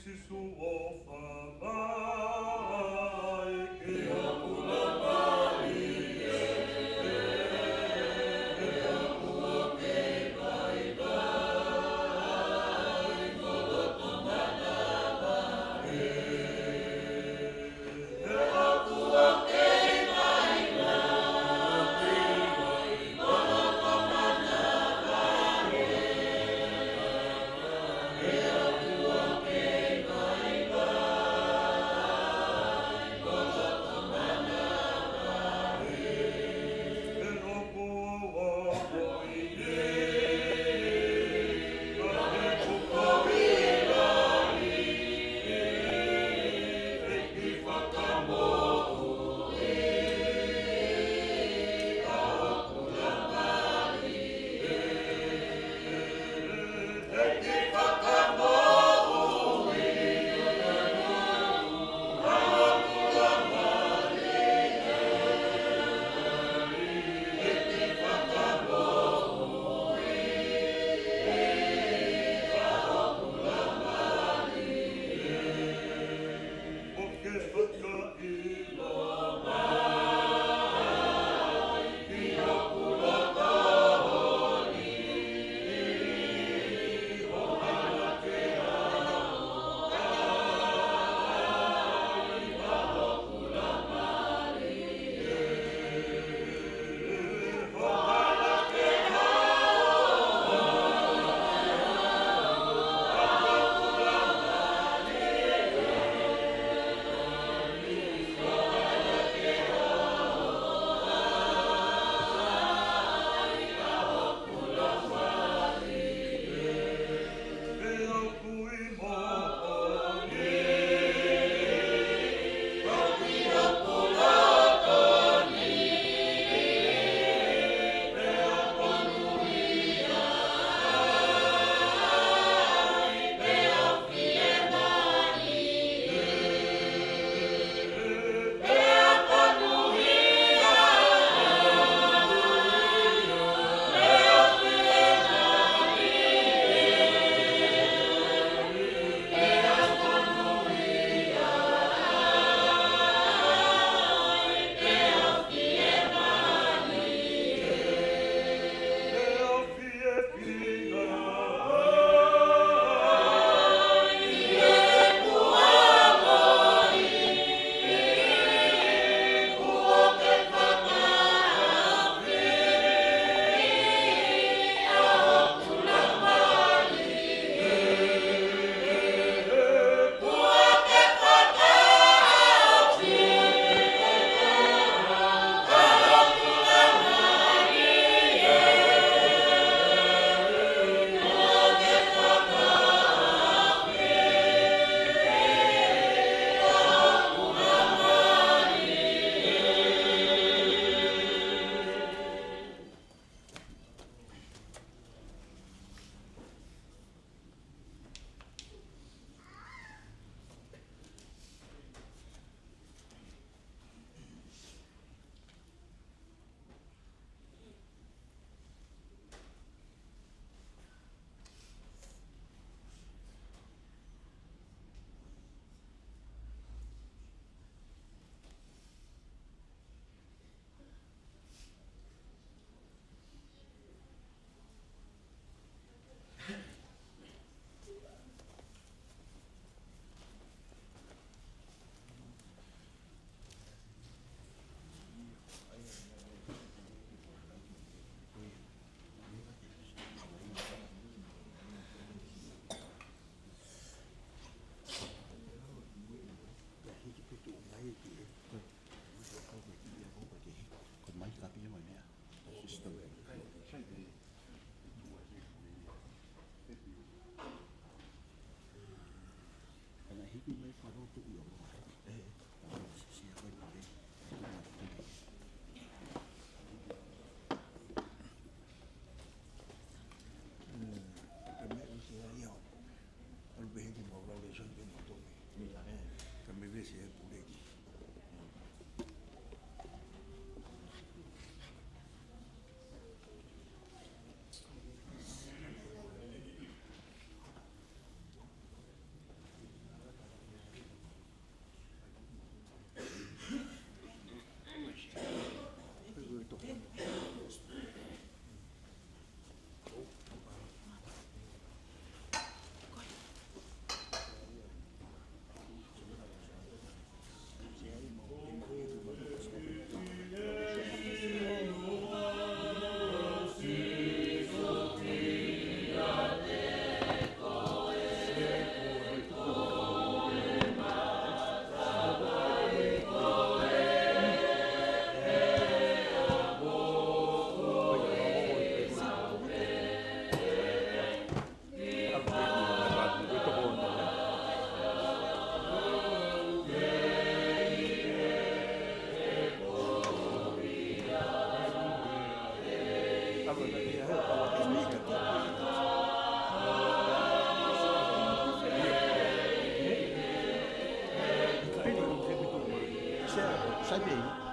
Sīsū ʻofa mai ke aku la mai e, e aku ake mai mai, koloto manava e, e aku ake mai mai, koloto manava e.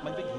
Mai pē ki.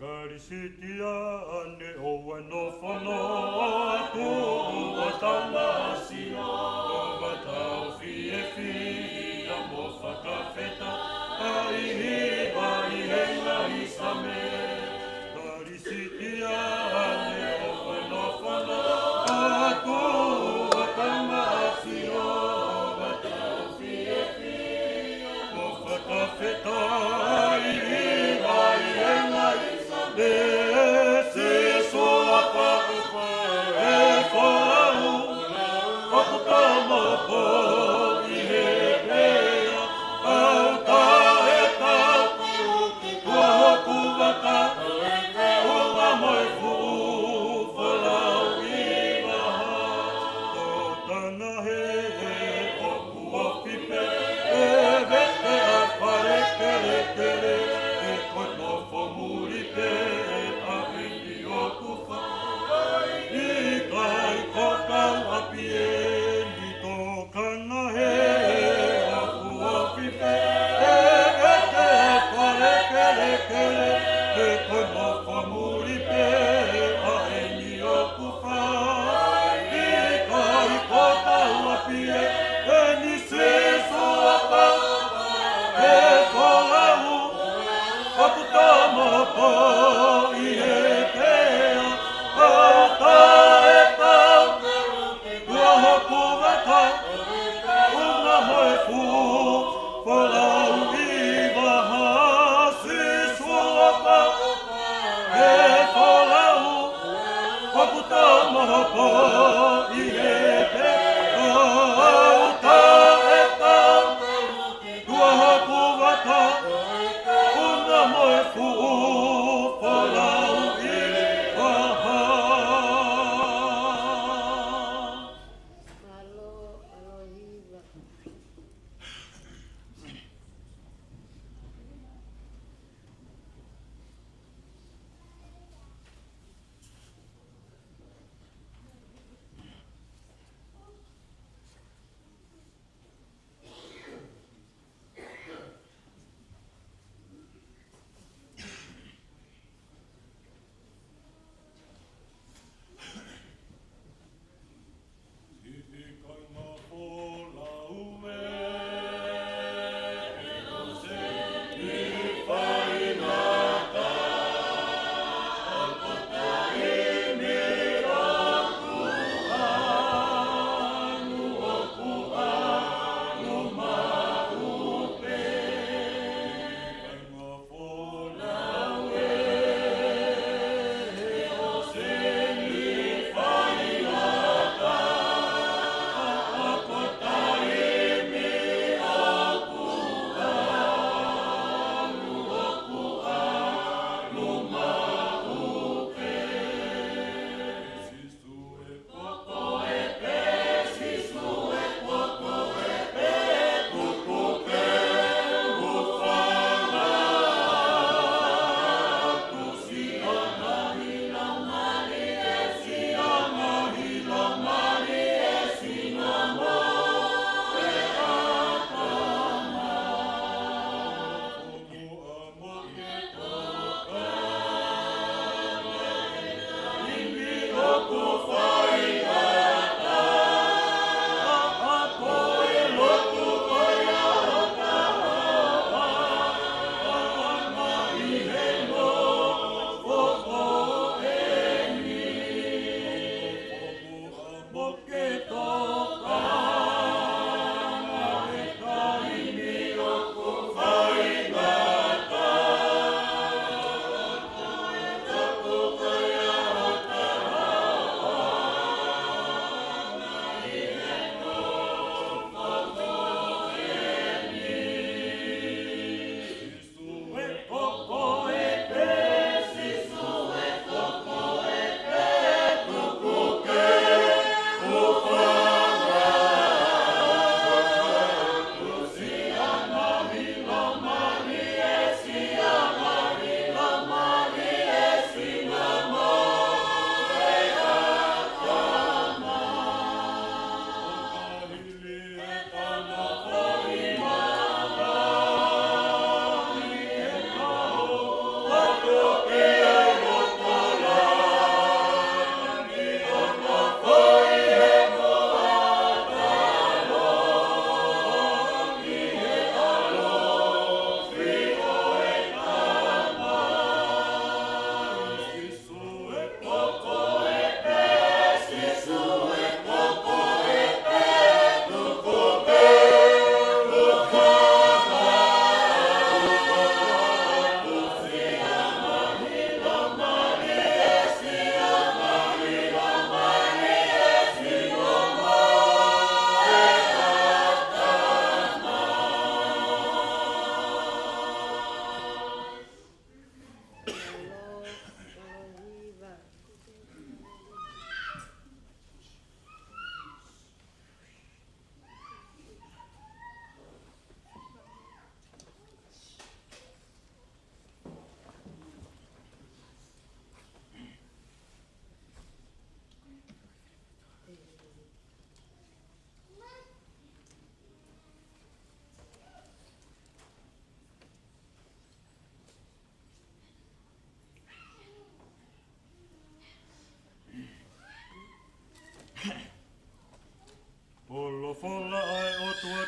Kalisitiane, ʻoua ʻe nofo noa atu ʻo tau masiʻo, ʻo tau fiefia mo fakafetaʻi ʻi he ngaahi Sāme. Kalisitiane, ʻoua ʻe nofo noa atu ʻo tau masiʻo, ʻo tau fiefia mo fakafetaʻi ʻi he ngaahi Sāme. Sīsū ʻa e faʻu, ʻa e faʻu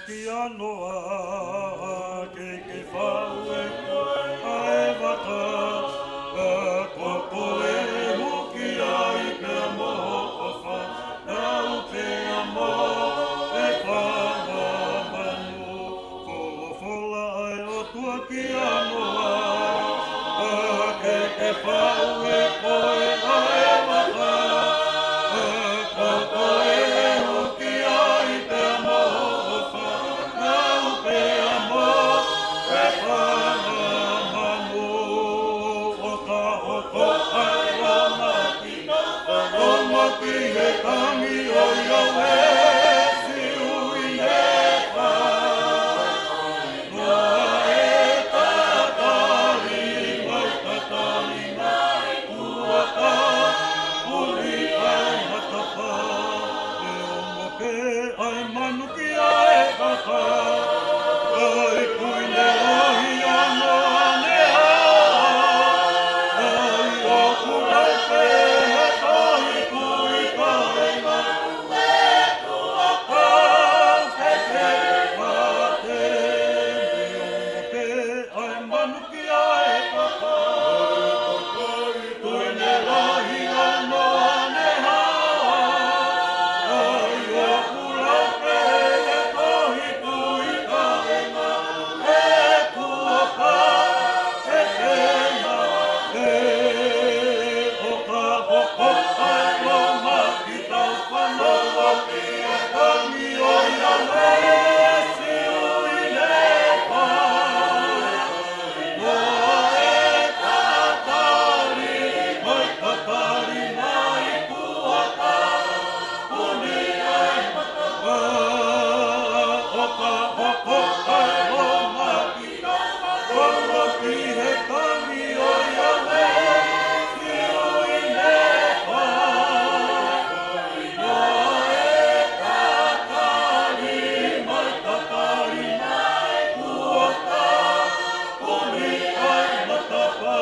Kia noa, ke ke faʻu ʻe koe ʻa e vaka, ʻa ko koe huki ai pea mo hoʻo fānau pea mo e fanga manu. Folofola ʻa e ʻOtua kia noa, ʻa ke ke faʻu ʻe koe ʻa e vaka, ʻa ko koe huki ai pea mo hoʻo fānau pea mo e fanga manu. ʻO ka hoko ʻa e loma ki, loma ki he tangi ʻo Iāvesi ui ne fa. Noa e tatali mai, tatali mai, kuo ka puli ʻa e matapā. ʻE ongo pē ʻa e manu ki ʻa e vaka, ʻa e kui ne lahi ʻa noa ne hā. ʻA ia ʻoku lau pē he tohi, kui kāinga, ʻe kuo kau ke ke mate. ʻE ongo pē ʻa e manu ki ʻa e vaka, ʻa e kui ne lahi ʻa noa ne hā. ʻA ia ʻoku lau pē he tohi, kui kāinga, ʻe kuo kau ke ke mate. ʻO ka hoko ʻa e loma ki, tau fanongo ki he tangi ʻo Iāvesi ui ne fa. Noa e tatali mai, tatali mai, kuo ka puli ʻa e matapā. ʻO ka hoko ʻa e loma ki, tau fanongo ki he tangi ʻo Iāvesi ui ne fa. Noa e tatali mai, tatali mai, kuo ka puli ʻa e matapā.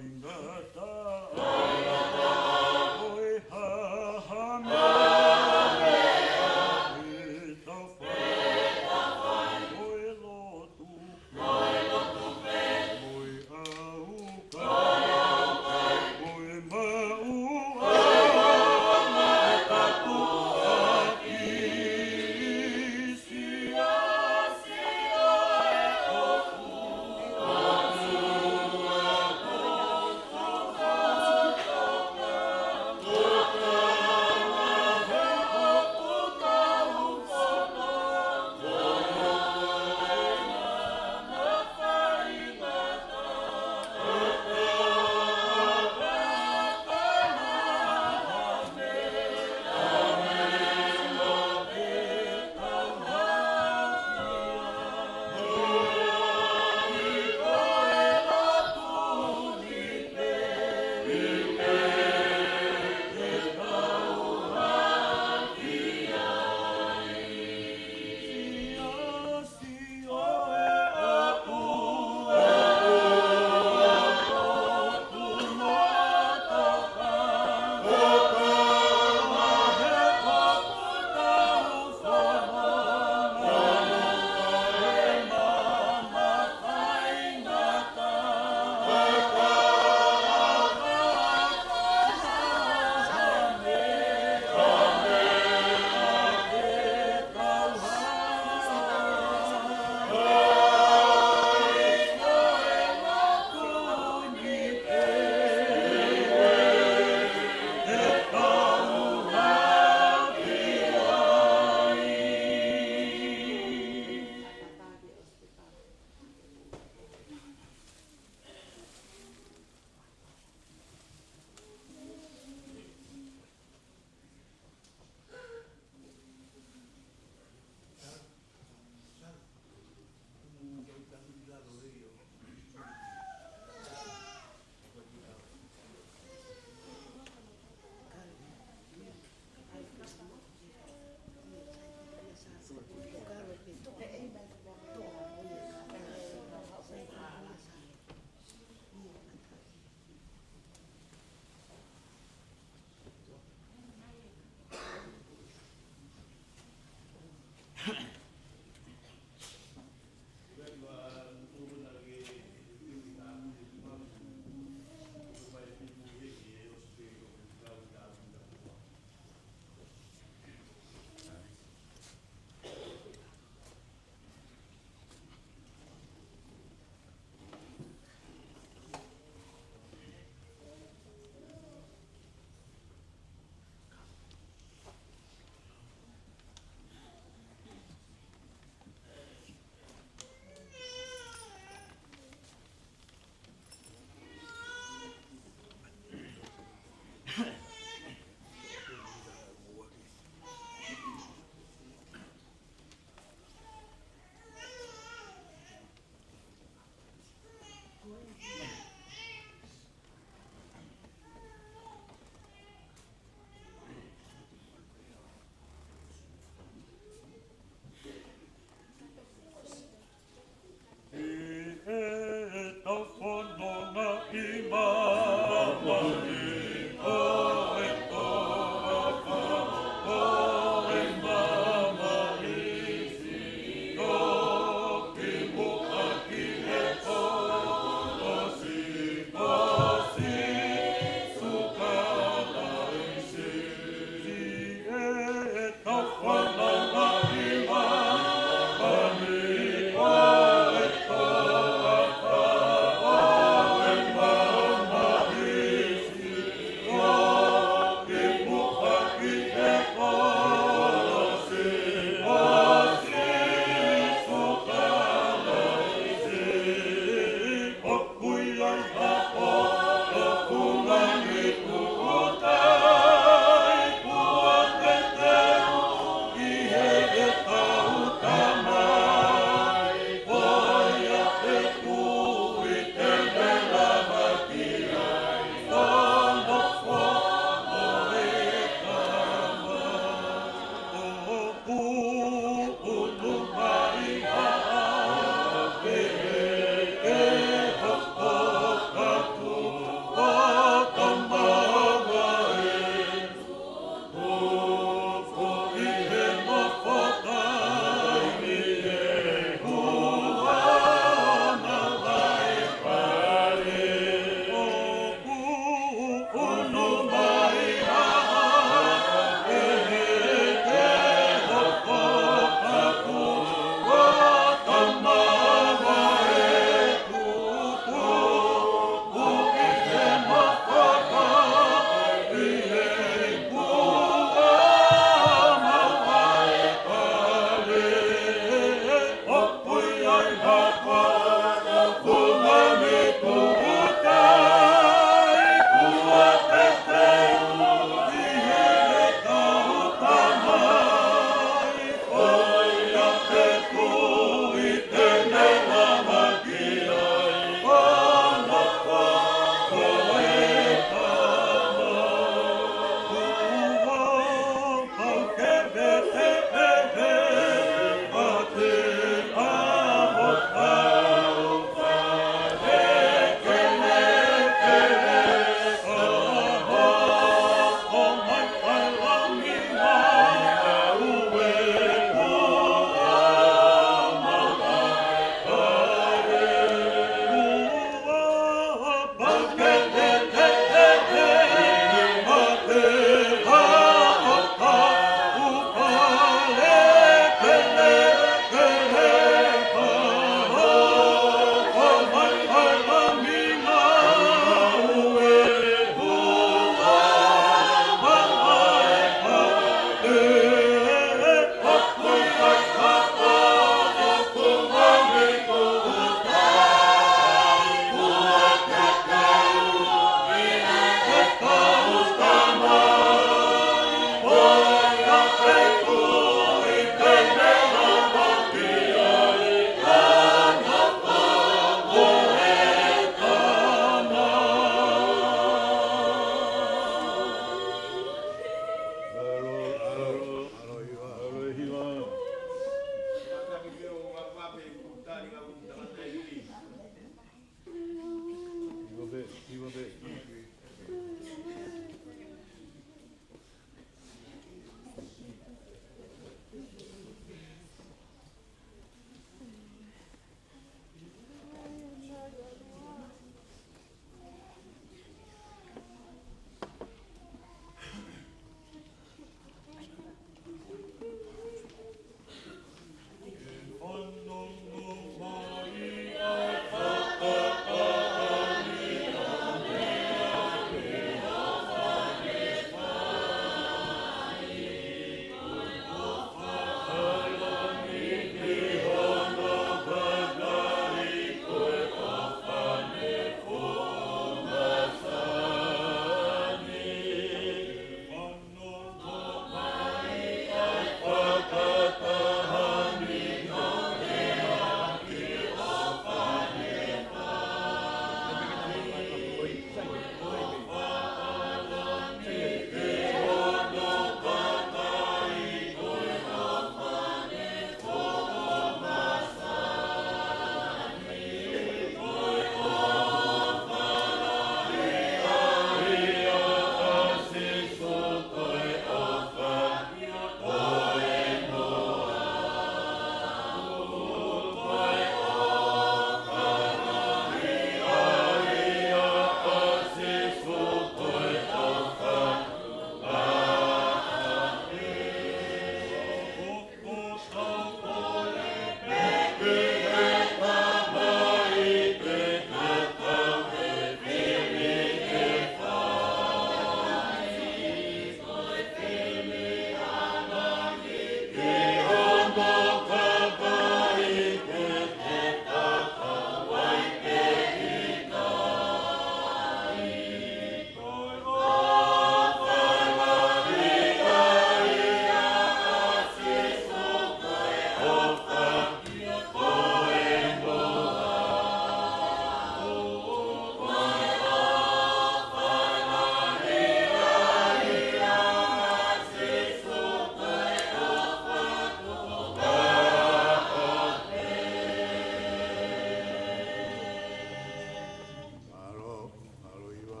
Mālō, mālō Iva.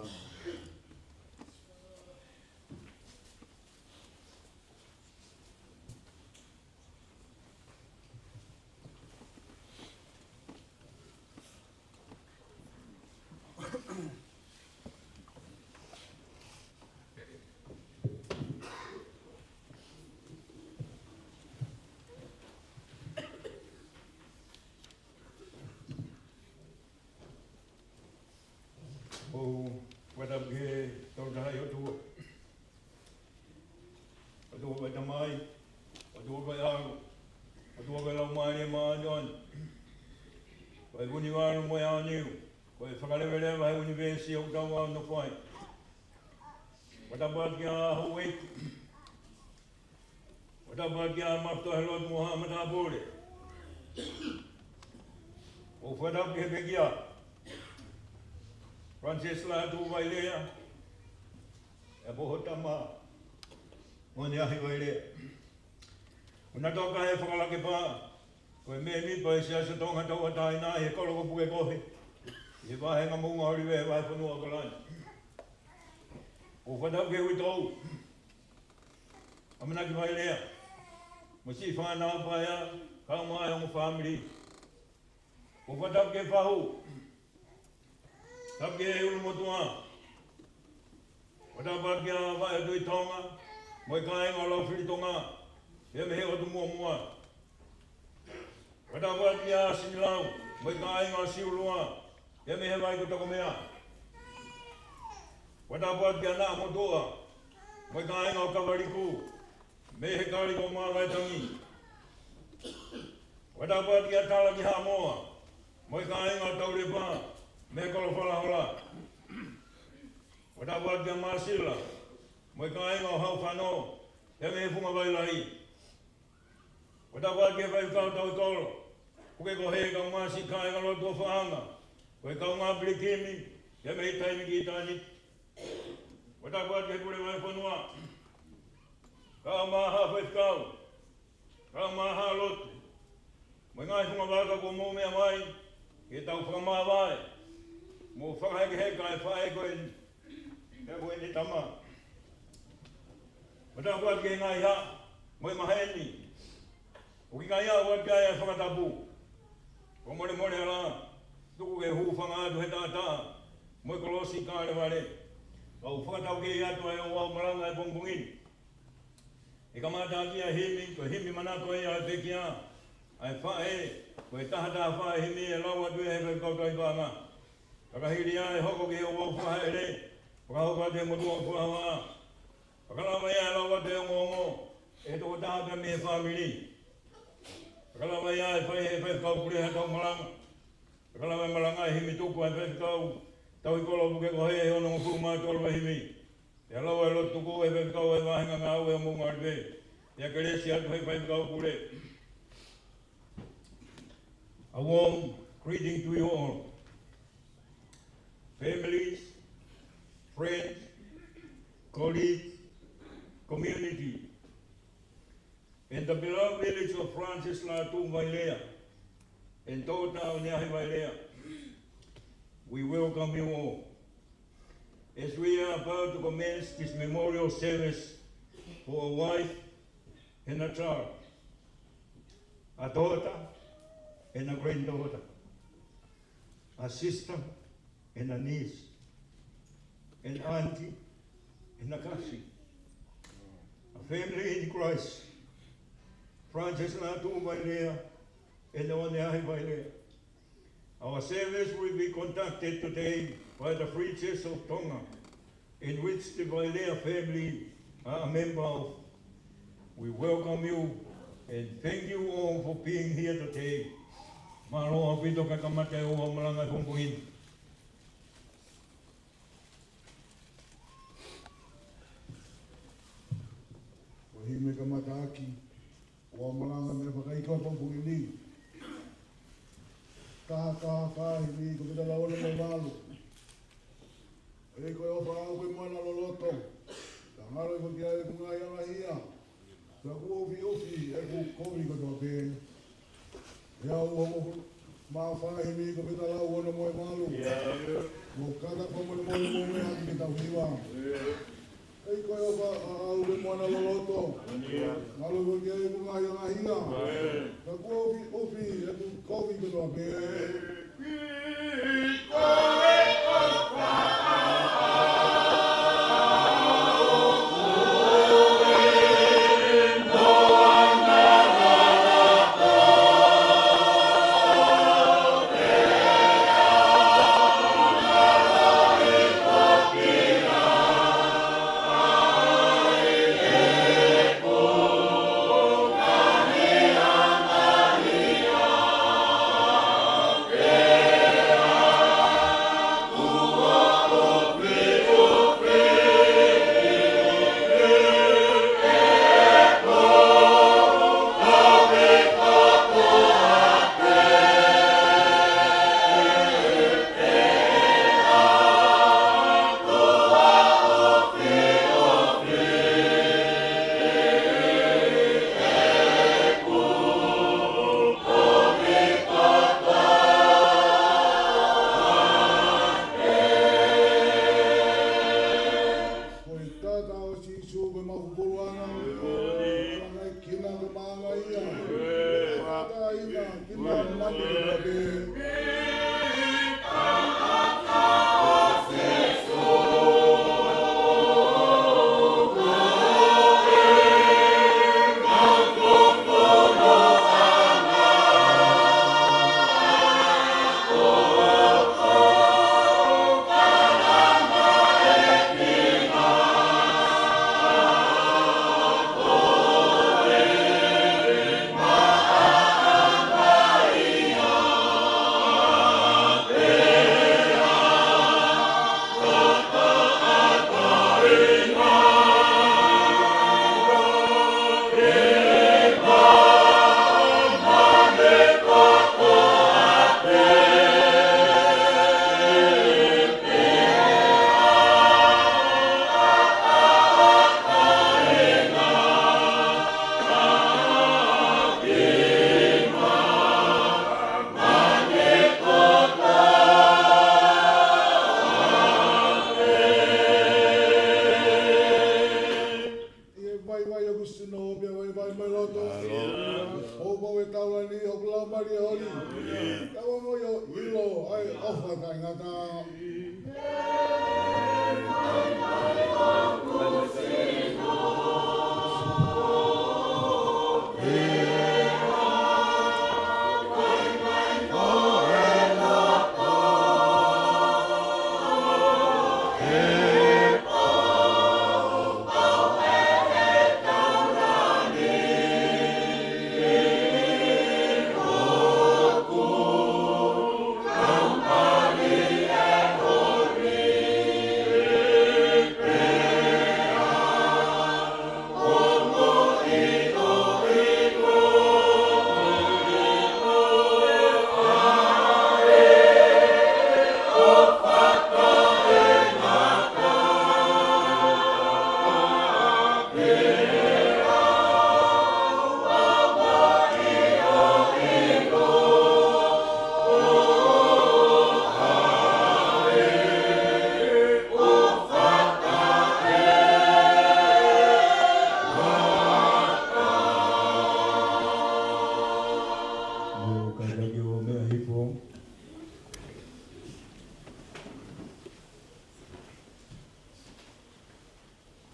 ʻOku ou fakatapu ki he Tolu Tahaʻi ʻOtua. ʻOtua ko e Tamai, ʻOtua ko e ʻAlo, ʻOtua ko e Laumālie Māʻoniʻoni. Ko e Vunivalu mo e ʻAoniu, ko e Fakaleveleva he ʻunivēsi ʻoku tau nofo ai. Fakatapu atu kia Houʻeiki. Fakatapu atu kia Mafutoa he lotu mo haʻa matāpule. ʻOku ou fakatapu ki he pekia, Francis Lātū Vailea, ʻa e Poho Tama, mo Neahi Vailea. ʻOku na toka he Fakalake Pā, ko e mēmipa ʻi he Siasi ʻo Tonga Tauʻatāina ʻi he kolo ko Pukekohe, ʻi he vahenga Moʻunga ʻŌlive, vahefonua ʻAokalani. ʻOku ou fakatapu ki he uitou, ʻAmanaki Vailea, mo siʻi fānau paea, kae ʻumaʻā e ongo fāmili. ʻOku ou fakatapu ki he fahu, tapu ki he ʻulumotuʻa. Fakatapu atu kia Vaʻe ʻo Tuʻi Tonga, mo e kāinga ʻo Laufilitonga, pea mei he ʻotu Muʻomuʻa. Fakatapu atu kia Sinilau, mo e kāinga ʻo Siulua, pea mei he vai ko Tokomea. Fakatapu atu kia Naʻamotuʻa, mo e kāinga ʻo Kavaliku, mei he kali ko Mākaitangi. Fakatapu atu kia Talakihaʻamoa, mo e kāinga ʻo Taulepa, mei he kolo Falahola. Fakatapu atu kia Māsila, mo e kāinga ʻo Haufano, pea mei he Funga Vailai. Fakatapu atu ki he faifekau tauhi kolo, Pukekohe, kae ʻumaʻā siʻi kāingalotu ʻo Faʻanga, ko e kaungā pilikimi, pea mei taimi ki ʻitāniti. Fakatapu atu ki he pule vahefonua, kae ʻumaʻā haʻa faifekau, kae ʻumaʻā haʻa lotu, mo e ngaahi funga vaka kuo mou meʻa mai, ke tau fakamāvae. Mo fakahekeheka e faʻē ko eni, pea ko eni e tama. Mata kuati ke ngai ha, mo e maheni. ʻOku ʻikai ʻaonga atu ʻa e fakatapu. Ko e molemole ʻa e ʻOtua, tuku ke hūfanga atu he taʻataʻa mo e kolosi Kalevale. Kau fakataukei atu ʻa e ouau malanga he pongipongi ni. ʻE kamata ʻaki ʻa e himi, ko e himi manako ia ʻa e pekia ʻa e faʻē, ko e taha taha fā himi ʻe lau atu ia ʻe he faifekau tauhi paʻanga. Fakahili ia ʻe hoko ki he ouau fakahaʻele, fakahoko atu ʻe he motuʻa fakahohaʻa. Fakalava ia ʻe lau atu ʻe he ongoongo ʻe he tokotaha pē mei he fāmili. Fakalava ia ʻe fai ʻe he faifekau pule ha tau malanga. Fakalava ʻe malanga ʻa e himi tuku ʻa e faifekau tauhi kolo puke ko ē ʻe onongofulu mā tolu ʻa e himi. ʻE lau ʻa e lotu tuku ʻe he faifekau ʻa e vāhenga ngāue ʻo Moʻunga Olive. ʻE kelesi atu ʻe he faifekau pule. A warm greeting to you all. Families, friends, colleagues, community, and the beloved village of Francis Lātū Vailea and Tōʻota ʻOneahi Vailea. We welcome you all. As we are about to commence this memorial service for a wife and a child, a daughter and a granddaughter, a sister and a niece, an auntie and a cousin, a family in Christ, Francis Lātū Vailea and ʻOneahi Vailea. Our service will be conducted today by the Free Church of Tonga, in which the Vailea family are a member of. We welcome you and thank you all for being here today. Mālō ʻaupito ka kamata e ouau malanga he pongipongi ni. Ko e himi kamataʻaki ʻo e ouau malanga mei he fakaʻikoi pongipongi ni. Taha taha fā himi ʻe kovita lau ono mo e valu. ʻEiki ko e ʻofa ʻaʻau ko e moana loloto. Ka ngalo ʻi hoku kiʻi ʻai ʻeku ngaahi ʻahiʻahi. Ka kuo ʻufiʻufi ʻeku kovi kotoa pē. ʻE ʻau ʻo mā fā himi ʻe kovita lau ono mo e valu. Mo kata ko molemole mo me haki ke tau hiva. ʻEiki ko e ʻofa ʻaʻau ko e moana loloto. Ngalo ʻi hoku kiʻi ʻai ʻeku ngaahi ʻahiʻahi. Ka kuo ʻufiʻufi ʻeku kovi kotoa pē. Oli, oli. Ka ua mo ʻio ʻilo ai ʻofa taʻengata.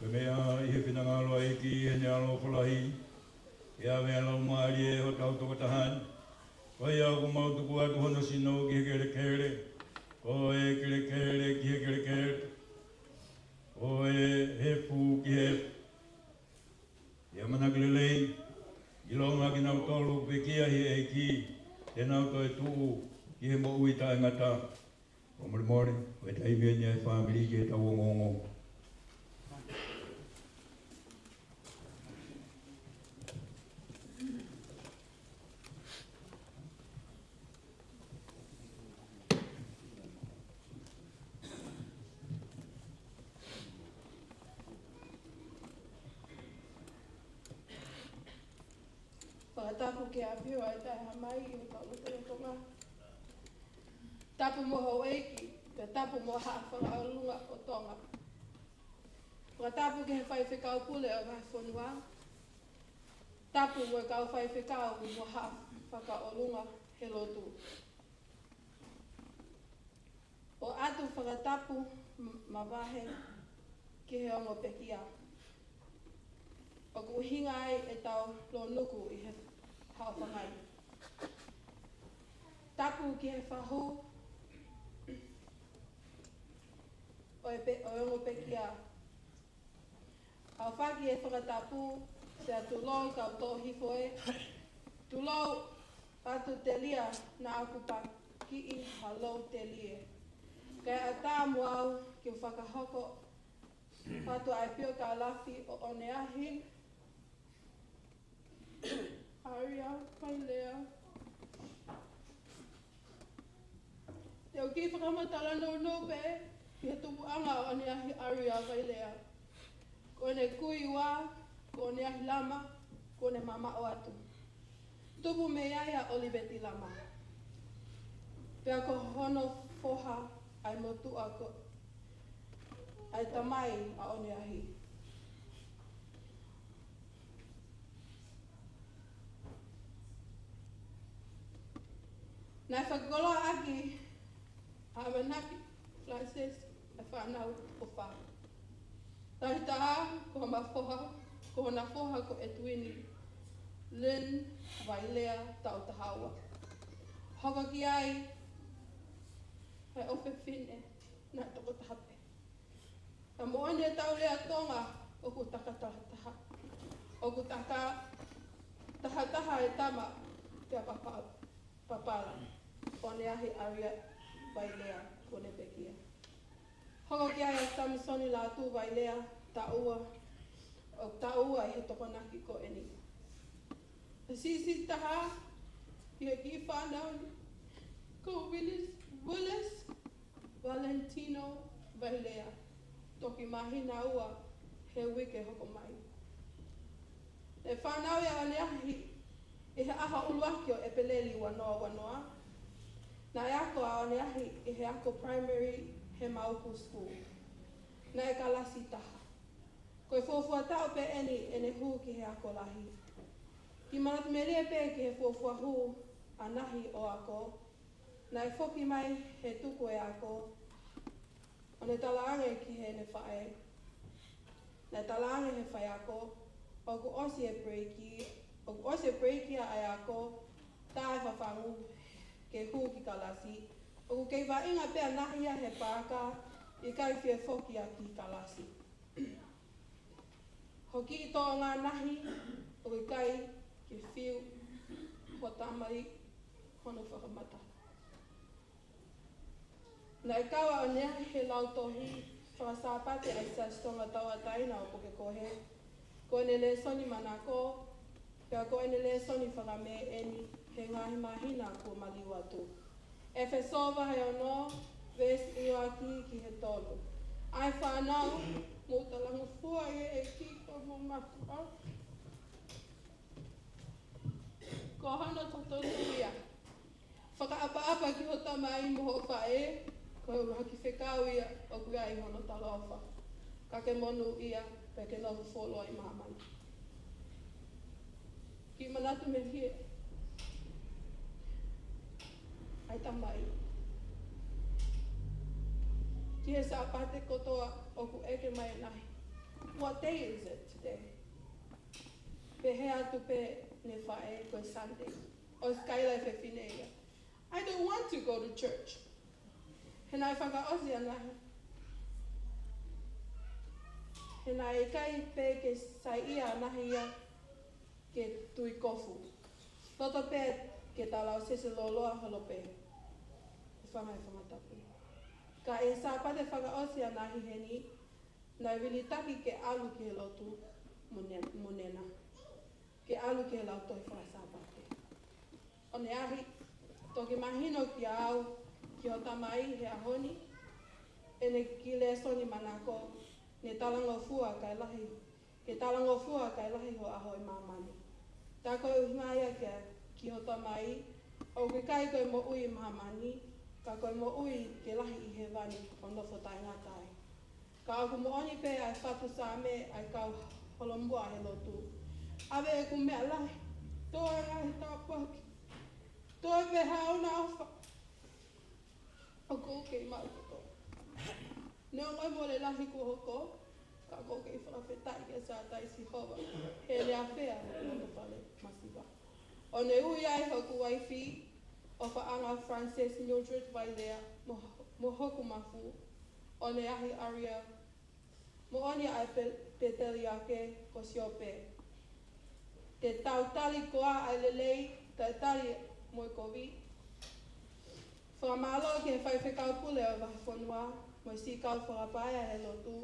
Ko e meʻa ʻi he finangalo ʻa e ʻEiki ʻi heʻene ʻaloʻofa lahi, ʻe ʻave ʻa e laumālie ʻo hotau tokotaha ni. Ko ia ʻoku mau tuku atu hono sino ki he kelekele, ko e kelekele ki he kelekele, ko e efu ki he efu. ʻI he ʻamanaki lelei, ʻilonga kinautolu ʻoku pekia ʻi he ʻEiki, te nau toe tuʻu ki he moʻui taʻengata. ʻO molemole, ko e taimi eni ʻa e fāmili ke tau ongoongo. Fakatapu ki he ʻAfio ʻa e Taʻehāmai ʻi hotau lotolotonga. Tapu mo houʻeiki, pea tapu mo Haʻa Fakaʻolunga ʻo Tonga. Fakatapu ki he faifekau pule ʻo e vahefonua. Tapu mo e kau faifekau mo Haʻa Fakaʻolunga he lotu. ʻOatu fakatapu m-, mavahe ki he ongo pekia. ʻOku ʻuhinga ai ʻetau lōnuku ʻi he haʻofanga. Tapu ki he fahu ʻo e pe-, ʻo e ongo pekia. ʻOfa ke fakatapu, siʻa tulou kau toʻo hifo ē. Tulou ʻatu telia naʻa ku pakiʻi ha lou telie. Kae ʻatā mo au ke u fakahoko ʻatu ʻa e piokālafi ʻo ʻOneahi ʻAria Vailea. Te u kiʻi fakamatala nounou pē ki he tupuʻanga ʻo ʻOneahi ʻAria Vailea. Ko ʻene kui ua, ko ʻOneahi Lama, ko ʻene mamaʻo atu. Tupu mei ai ʻa ʻOliveti Lama. Pea ko hono foha ʻa e motuʻa ko ʻa e tamai ʻa ʻOneahi. Naʻe fakakoloa ʻaki ʻa ʻAmanaki Francis ʻa e fānau ʻofa. Taʻu taha ko homa foha, ko hona foha ko ʻEtuini Lynn Vailea taʻu taha ua. Hoko ki ai ʻa e ʻofefine naʻe toko taha pē. Ka moʻoni ʻetau lea Tonga ʻoku taka taha taha. ʻOku taka taha taha e tama pea papa-, papala. ʻOneahi ʻAria Vailea kuo ne pekia. Hoko ki ai ʻa Samisoni Lātū Vailea taʻu ua, ʻo taʻu ua ʻi he Tokonaki ko eni. Siʻisiʻi taha ʻi he kiʻi fānau ni ko Willis, Willis Valentino Vailea, toki māhina ua he uike hoko mai. ʻE fānau ʻa ʻOneahi ʻi he ʻaho ʻuluaki ʻo ʻEpeleli ua noa ua noa. Naʻe ako ʻa ʻOneahi ʻi he ako primary he Mauku School. Naʻe kalasi taha. Ko e fuofua taʻu pē eni ʻene hū ki he ako lahi. Kiʻi manatu melie pē ki he fuofua hū ʻa Nahi ʻo ako. Naʻe foki mai he tuku e ako, ʻo ne talaange ki heʻene faʻē. Naʻe talaange he faiako, ʻoku ʻosi e pereiki, ʻoku ʻosi e pereiki ʻa e ako, tā e fafangu ke hū ki kalasi. ʻOku kei vaʻinga pē ʻa Nahi ia he paaka, ʻikai fie foki ia ki kalasi. Hoʻo kiʻi tōʻonga Nahi, ʻoku ʻikai ke fiu ho tamai hono fakamatala. Naʻe kau ʻa ʻEni he lautohi faka-Sāpate ʻa e Siasi Tonga Tauʻatāina ʻo Pukekohe. Ko ʻene lēsoni manako, pea ko ʻene lēsoni fakamēʻeni he ngaahi māhina kuo maliu atu. ʻEfesō vahe ono, veesi ʻuluaki ki he tolu. ʻA e fānau, mou talangofua ʻi he ʻEiki ko homou mātuʻa, ko hono totonu ia. Fakaʻapaʻapa ki hoʻo tamai mo hoʻo faʻē, ko e ʻuluaki fekau ia ʻoku ʻi ai hono talaʻofa. Ka ke monūʻia, pea ke nofo fuoloa ʻi māmani. Kiʻi manatu mehie. ʻA e tamai. Ki he Sāpate kotoa ʻoku ʻeke mai ʻe Nahi, "What day is it today?" Pehē atu pē ʻene faʻē, "Ko e Sunday." ʻOsi kaila e fefine ia, "I don't want to go to church." He naʻe fakaʻosi ʻa Nahi. He naʻe ʻikai pē ke saiʻia ʻa Nahi ia ke tui kofu. Loto pē ke talausese lōloa holo pē. He fanga, he fanga tapu. Ka ʻi he Sāpate fakaʻosi ʻa Nahi heni, naʻe vilitaki ke ʻalu ki he lotu mo Ne-, mo Nena. Ke ʻalu ki he lautohi faka-Sāpate. ʻO ne ʻahi, toki mahino kiate au, ki hoʻo tamai he ʻaho ni, ʻene kiʻi lēsoni manako, ne talangofua kae lahi, ke talangofua kae lahi ho ʻaho ʻi māmani. Tā ko e ʻuhinga ia kia, ki hoʻo tamai, ʻoku ʻikai ko e moʻui ʻi māmani, ka ko e moʻui ke lahi ʻi hēvani ʻo nofo taʻengata ai. Ka ʻoku moʻoni pē ʻa e fatu Saame ʻa e kau holomua he lotu. ʻAve ʻeku meʻa lahi, tō e ngaahi tāpuaki, tō e pē haʻona ʻofa. ʻOku ou kei maʻu kotoa. Neongo e mole lahi kuo hoko, ka ʻoku ou kei fakafetaʻi kia Sātai Sihova, heʻene afea hoku loto fale masiva. ʻO ne ui ai hoku uaifi, ʻofaʻanga Frances Mildred Vailea, mo, mo hoku mafu, ʻo ne ʻahi Ariel, moʻoni ʻa e pe-, pēteliake ko Siope. Te tau tali koā ʻa e lelei, taʻetali mo e kovi? Fakamālō ki he faifekau pule ʻo e vahefonua, mo e siʻi kau fakapaea he lotu,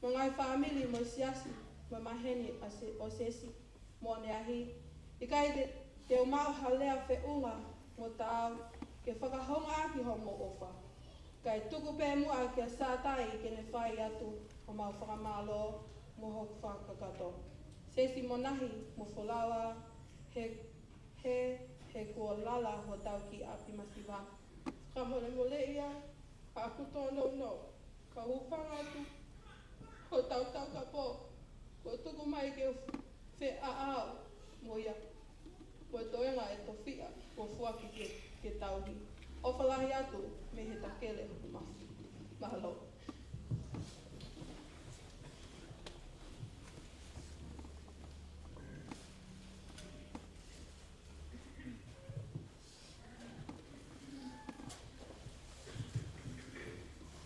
mo e ngaahi fāmili mo e siasi, mo e maheni ʻa Se-, ʻo Sesi, mo ʻene ʻahi. ʻIkai te, te u maʻu ha lea feʻunga mo taau ke fakahoungaʻaki hoʻomou ʻofa. Kae tuku pē muʻa kia Sātai ke ne fai atu homau fakamālō mo hoku fakakakato. Sesi mo Nahi mo Folaua, he, he, he kuo lala hotau kiʻi ʻapi masiva. Fakamolemole ia ʻa ʻeku tōnounou, ka u hūfanga atu hotau taukapo kuo tuku mai ke u feʻaʻau mo ia, mo e toenga e tofiʻa kuo foaki ke, ke tauhi. ʻOfa lahi atu mei he takele hoku mafu. Mālō.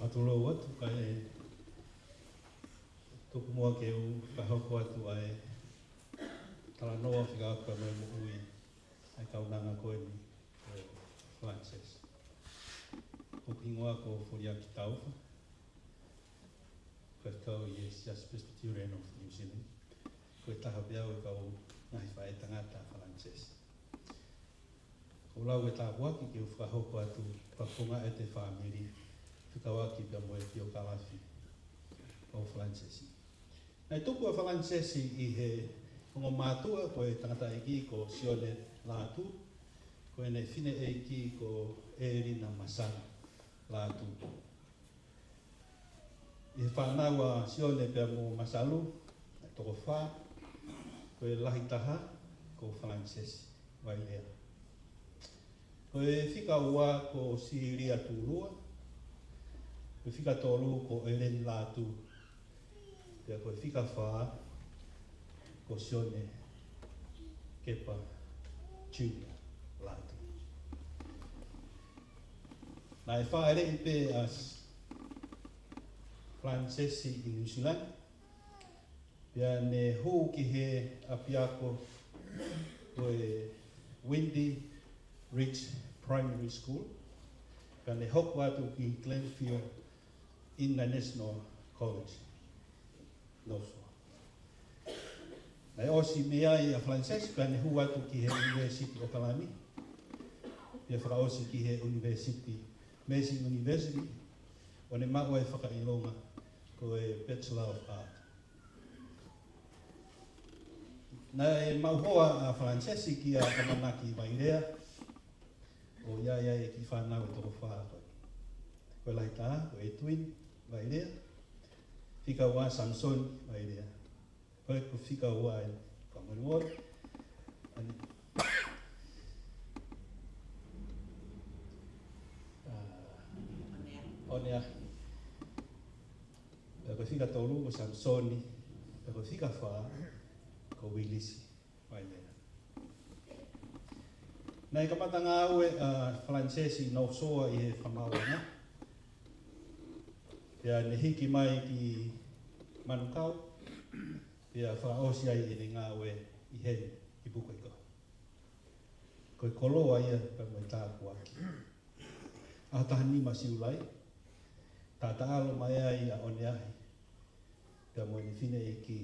Fakalotoloto atu, kae tuku muʻa ke u fakahoko atu ʻa e talanoa fekauʻaki mo e moʻui ʻa e kaunanga ko eni ʻo Frances. Ko hoku hingoa ko Foliaki Taufa. Ko e kau ʻi he Siasi Presbyterian of New Zealand. Ko e taha pē au ʻi he kau ngaahi faʻētangata ʻa Frances. Ko e lau e tāpuaki ke u fakahoko atu, fakafofongaʻi ʻa e fāmili, fekauʻaki pea mo e piokalafi ʻo Frances. Naʻe tupu ʻa Frances ʻi he ongo mātuʻa ko e tangataʻeiki ko Sione Lātū, ko ʻene fineʻeiki ko ʻElina Masalu Lātū. ʻI he fānau ʻa Sione pea mo Masalu, ʻa e toko fā, ko e lahi taha ko Frances Vailea. Ko e fika ua ko Silia Tulua, ko e fika tolu ko Eleni Lātū, pea ko e fika fā ko Sione Kepa Junior Lātū. Naʻe fāʻeleʻi pē ʻa Falanisesi ʻi Nuʻu Sila ni, pea ne hū ki he ʻapiako ko e Windy Ridge Primary School, pea ne hoko atu ki Glenfield International College, North Shore. Naʻe ʻosi mei ai ʻa Falanisesi, pea ne hū atu ki he University ʻAokalani, pea fakaʻosi ki he University, Massey University, ʻo ne maʻu ai e fakaʻilonga ko e Bachelor of Art. Naʻe maʻu hoa ʻa Falanisesi kia ʻAmanaki Vailea, ʻo ʻi ai e kiʻi fānau ʻe toko fā ko ē. Ko e lahi taha ko Edwin Vailea, fika ua Samisoni Vailea, ko e ko fika ua ai ka mori mori. Ani. Ah, Onea. Pea ko e fika tolu ko Samisoni, pea ko e fika fā ko Uilisi Vailea. Naʻe kamata ngāue ʻa Falanisesi ʻi North Shore ʻi he fakamaauʻanga, pea ne hiki mai ki Manukau, pea fakaʻosi ai ʻene ngāue ʻi heni ʻi Pukekohe. Ko e koloa ia pea mo e tāpuaki. ʻAho taha nima Siulai, taʻataʻalo mai ai ʻa Oneahi pea mo ʻene fineʻeiki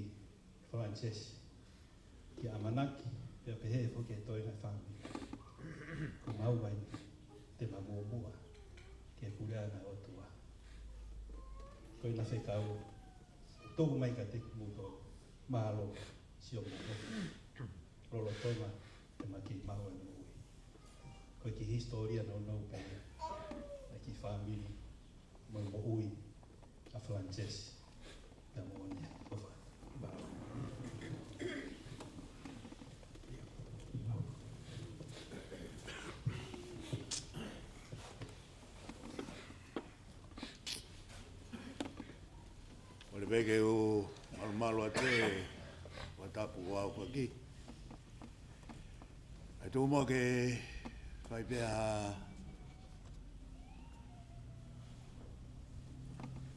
Falanisesi kia ʻAmanaki, pea pehē foki e toenga fāmili. Ko maua eni te ma muʻomuʻa ki he puleʻanga ʻo e ʻOtua. Ko ʻena fekau, tuku mai kiate kimoutolu, mālō siʻomo ʻofa lolotonga te ma kei maʻu e moʻui. Ko e kiʻi hisitōlia nounou pē ʻa e kiʻi fāmili mo e moʻui ʻa Falanisesi pea mo Onea. ʻOfa. Kole pē ke u malumalu atu he fakatapu ʻa e ʻaufaki. ʻE tuʻu muʻa ke fai pē ha,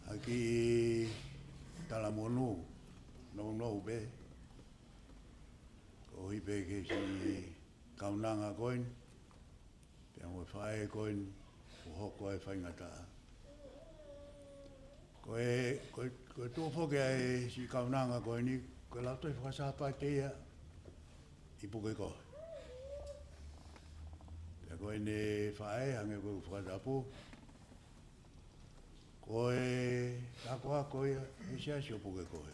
ha kiʻi talamonū nounou pē, koeʻuhi pē ki he siʻi kaunanga ko eni, pea mo e faʻē ko eni, kuo hoko ai e faingataʻa. Ko e, ko e, ko e tuʻu foki ʻa e siʻi kaunanga ko eni, ko e Lautohi Fakasāpate ia ʻi Pukekohe. Pea ko ʻene faʻē, hangē ko ʻeku fakatapu, ko e akoako ia ʻi he Siasi ʻo Pukekohe.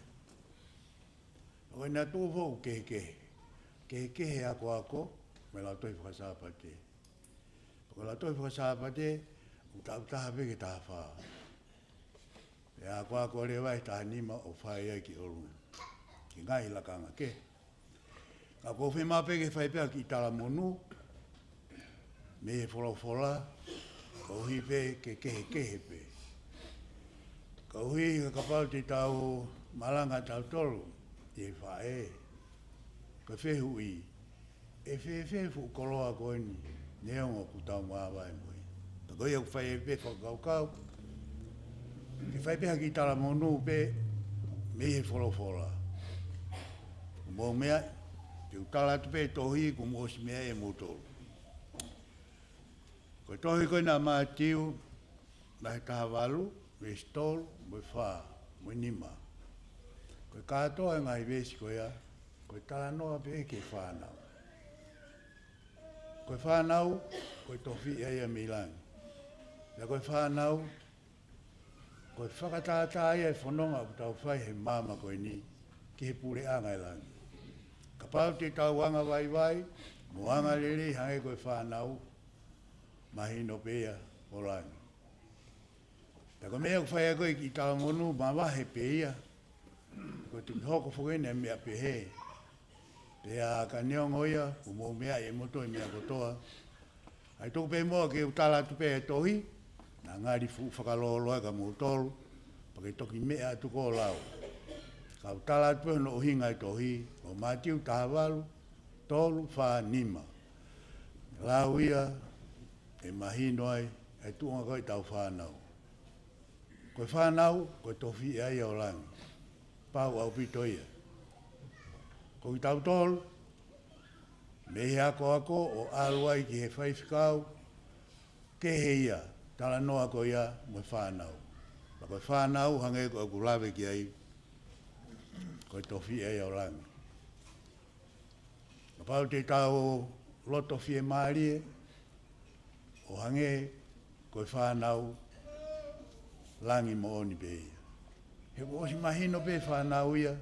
Ko ʻena tuʻu foki kehekehe. Kehekehe akoako mo e Lautohi Fakasāpate. Ko e Lautohi Fakasāpate, ʻoku taʻu taha pē ki he taha fā. Pea akoako leva ʻi he taha nima ʻo fai ai ki ʻolunga, ki he ngaahi lakanga kehe. Ka ʻoku ou fiemaʻu pē ke fai pē ha kiʻi talamonū mei he folofola, koeʻuhi pē ke kehekehe pē. Koeʻuhi ka kapau te tau malanga tautolu ʻi he faʻē, ko e fehuʻi, ʻe fēfē fuʻu koloa ko eni neongo ʻoku tau māvae mo ia? Ka ko ia ʻoku fai ai pē fakakaukau ke fai pē ha kiʻi talamonū pē mei he folofola. Kuo mou meaʻi, te u tala atu pē tohi kuo mou ʻosi meaʻi ʻe moutolu. Ko e tohi ko ena ʻa Mātiu, vahe taha valu, veesi tolu, mo e fā, mo e nima. Ko e kātoa e ngaahi veesi ko ia, ko e talanoa pē ki he fānau. Ko e fānau, ko e tofiʻa ia mei langi. Pea ko e fānau, ko e fakatātā ia e fononga ʻoku tau fai he māmani ko eni ki he puleʻanga ʻo e langi. Kapau te tau anga vaivai mo anga lelei hangē ko e fānau, mahino pē ia ʻo langi. Pea ko e meʻa ʻoku fai ai ko ē e kiʻi talamonū, mavahe pē ia. Ko e toki hoko foki eni e meʻa pehē. Pea ka neongo ia, kuo mou meaʻi ʻe moutolu e meʻa kotoa, ʻAi, tuku pē muʻa ke u tala atu pē e tohi, naʻa ngali fuʻu fakalōloa ka mou tolu, pea ke toki meʻa atu ko lau. Ka u tala atu pē hono ʻuhinga e tohi, ʻo Mātiu taha valu, tolu, fā, nima. Lau ia, ʻe mahino ai e tuʻunga ko ē ʻetau fānau. Ko e fānau, ko e tofiʻa ia ʻo langi. Pau ʻaupito ia. Ko kitautolu, mei he akoako ʻo ʻalu ai ki he faifekau, kehe ia, talanoa ko ia mo e fānau. Pea ko e fānau hangē ko ʻeku lave ki ai, ko e tofiʻa ia ʻo langi. Kapau te tau loto fiemālie, ʻo hangē ko e fānau, langi moʻoni pē ia. He kuo ʻosi mahino pē fānau ia,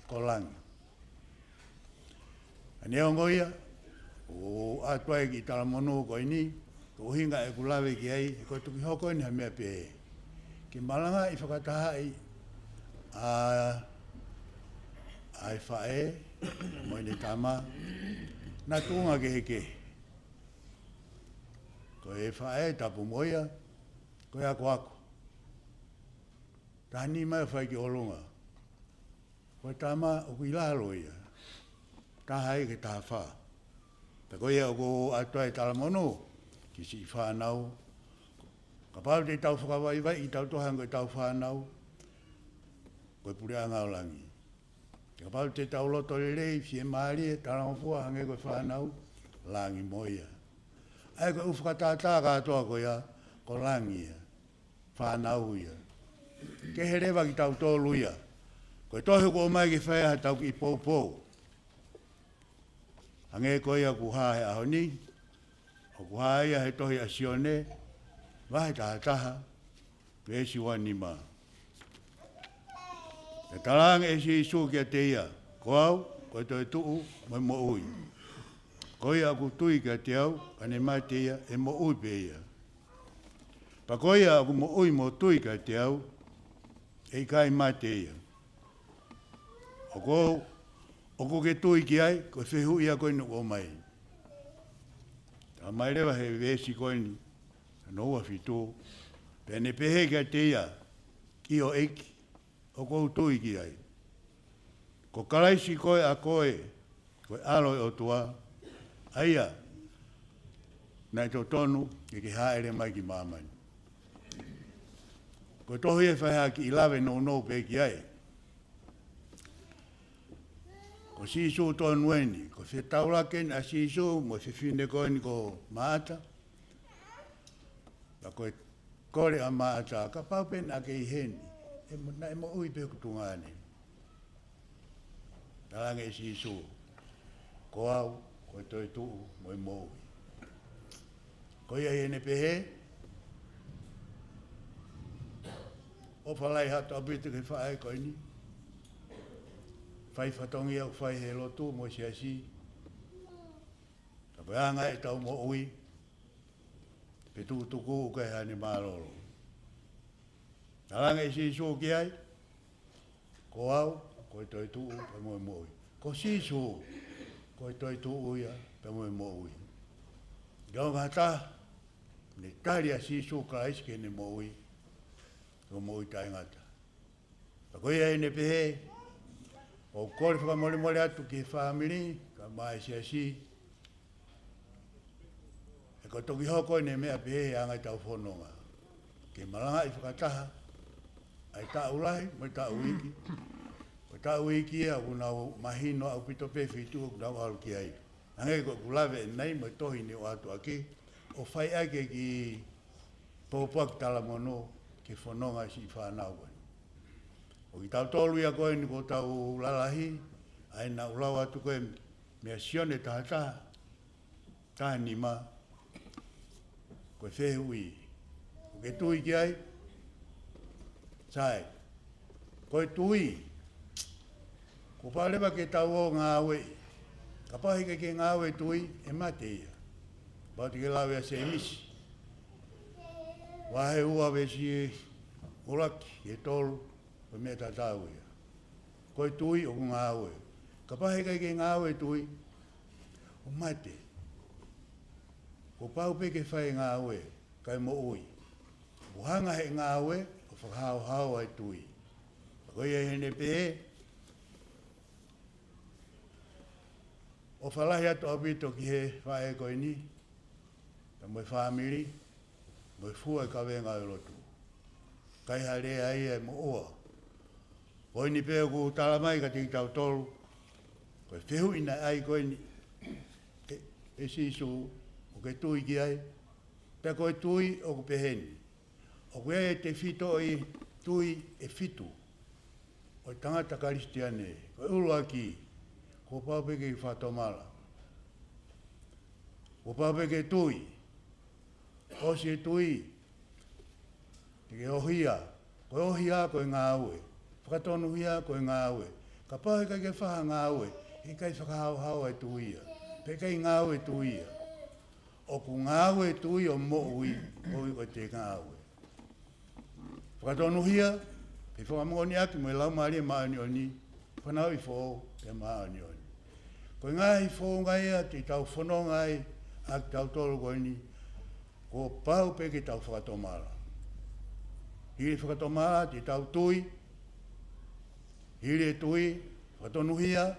ko langi. ʻA ia neongo ia, ʻoku ʻoatu ai e kiʻi talamonū ko eni, ko e ʻuhinga ʻeku lave ki ai, he ko e toki hoko eni ha meʻa pē. Ke malangaʻi fakatahaʻi ʻa, ʻa e faʻē, mo ʻene tama, naʻa tuʻunga kehekehe. Ko e faʻē tapu mo ia, ko e akoako. Taha nima ʻoku fai ki ʻolunga. Ko e tama ʻoku ʻi lalo ia. Taha ʻi he taha fā. Pea ko ia ʻoku ʻoatu ai e talamonū, ki siʻi fānau. Kapau te tau fakavaivaiʻi kitautolu hangē ko ʻetau fānau, ko e puleʻanga ʻo langi. Kapau te tau loto lelei, fiemālie, talangofua hangē ko e fānau, langi mo ia. ʻA ia ko e ʻū fakatātā kātoa ko ia, ko langi ia. Fānau ia. Kehe leva kitautolu ia. Ko e tohi ʻoku ʻomai ke fai ai haʻatau kiʻi poupou. Hangē ko ia ʻoku hā he ʻaho ni, ʻoku hā ia he tohi ʻa Sione, vahe taha taha, veesi ua nima. Pea talaange ʻe Sīsū kiate ia, Ko au, ko e toetuʻu, mo e moʻui. Ko ia ʻoku tui kiate au, ka ne mate ia, ʻe moʻui pē ia. Pea ko ia ʻoku moʻui mo tui kiate au, ʻe ʻikai mate ia. ʻOku, ʻoku ke tui ki ai, ko e fehuʻi ia ko eni ʻoku ʻomai. Tala mai leva he veesi ko eni, hono ua fitu. Pea ne pehē kiate ia, ʻIo ʻEiki, ʻoku ou tui ki ai. Ko Kalaisi koe ʻa koe, ko e ʻAlo ʻo e ʻOtua, ʻa ia, naʻe totonu ke ke hāʻele mai ki māmani. Ko e tohi ʻe fai ha kiʻi lave nounou pē ki ai. Ko Sīsū tonu eni, ko e fetaulaki eni ʻa Sīsū mo e fefine ko eni ko Maʻata. Pea ko e kole ʻa Maʻata, kapau pē naʻa ke ʻi heni, ʻe mo-, naʻe moʻui pē hoku tuongaʻane. Talaange ʻe Sīsū, Ko au, ko e toetuʻu, mo e moʻui. Ko ia ʻi heʻene pehē, ʻofa lahi atu ʻaupito ki he faʻē ko eni. Fai fatongia ʻoku fai he lotu mo e siasi. Ka ko e anga ʻetau moʻui, pe tukutuku ʻoku ʻi ai haʻane mālōlō. Talaange ʻe Sīsū ki ai, Ko au, ko e toetuʻu, pea mo e moʻui. Ko Sīsū, ko e toetuʻu ia, pea mo e moʻui. Ka ʻi ai ha taha, ne tali ʻa Sīsū Kalaisi ki heʻene moʻui, ko e moʻui taʻengata. Pea ko ia ʻi heʻene pehē, ʻoku ou kole fakamolemole atu ki he fāmili, kae ʻumaʻā e siasi, he ko e toki hoko eni e meʻa pehē he anga ʻetau fononga. Ke malangaʻi fakataha, ʻa e taʻu lahi, mo e taʻu iiki. Ko e taʻu iiki ia, ʻoku nau mahino ʻaupito pē feituʻu ʻoku nau ʻalu ki ai. Hangē ko ʻeku lave ʻanenai mo e tohi ne u ʻoatu ʻaki, ʻo fai ʻaki e kiʻi pōpoaki talamonū ki he fononga ʻa siʻi fānau ko eni. Ko kitautolu ia ko eni kuo tau lalahi, ʻa ia naʻa ku lau atu ko ē mei he Sione taha taha, taha nima, ko e fehuʻi. ʻOku ke tui ki ai? Sai. Ko e tui. Kuo pau leva ke tau ō ʻo ngāueʻi. Kapau heʻikai ke ngāue e tui, ʻe mate ia. Kapau te ke lau ʻa Sēmisi. Vahe ua veesi ʻuluaki ki he tolu, ko e meʻa tatau ia. Ko e tui ʻoku ngāue. Kapau heʻikai ke ngāue e tui, ʻoku mate. Kuo pau pē ke fai e ngāue, kae moʻui. Kuo hanga he ngāue ʻo fakahaohaoa e tui. Ko ia ʻi heʻene pehē, ʻofa lahi atu ʻaupito ki he faʻē ko eni, pea mo e fāmili, mo e fua e kavenga ʻo e lotu. ʻIkai ha lea ia ʻe moʻua. Ko eni pē ʻoku tala mai kiate kitautolu, ko e fehuʻi naʻe ʻai ko eni, ʻe, ʻe Sīsū, ʻoku ke tui ki ai? Pea ko e tui ʻoku peheni. ʻOku ʻi ai e tefitoʻi tui ʻe fitu ʻo e tangata Kalisitiane. Ko e ʻuluaki, kuo pau pē ke fakatomala. Kuo pau pē ke tui. ʻOsi e tui, te ke ʻohia. Ko e ʻohia ko e ngāue. Fakatonuhia ko e ngāue. Kapau he ʻikai ke fai ha ngāue, he ʻikai fakahaohaoa e tui ia. Pea ʻikai ngāue e tui ia. ʻOku ngāue e tui ʻo moʻui, ʻoku ʻikai ko e ngāue. Fakatonuhia, pea fakamoʻoniʻaki mo e Laumālie Māʻoniʻoni, fanauʻi foʻou pea māʻoniʻoni. Ko e ngaahi founga ia te tau fononga ai ʻa kitautolu ko eni, kuo pau pē ke tau fakatomala. Hili e fakatomala, te tau tui, hili e tui, fakatonuhia,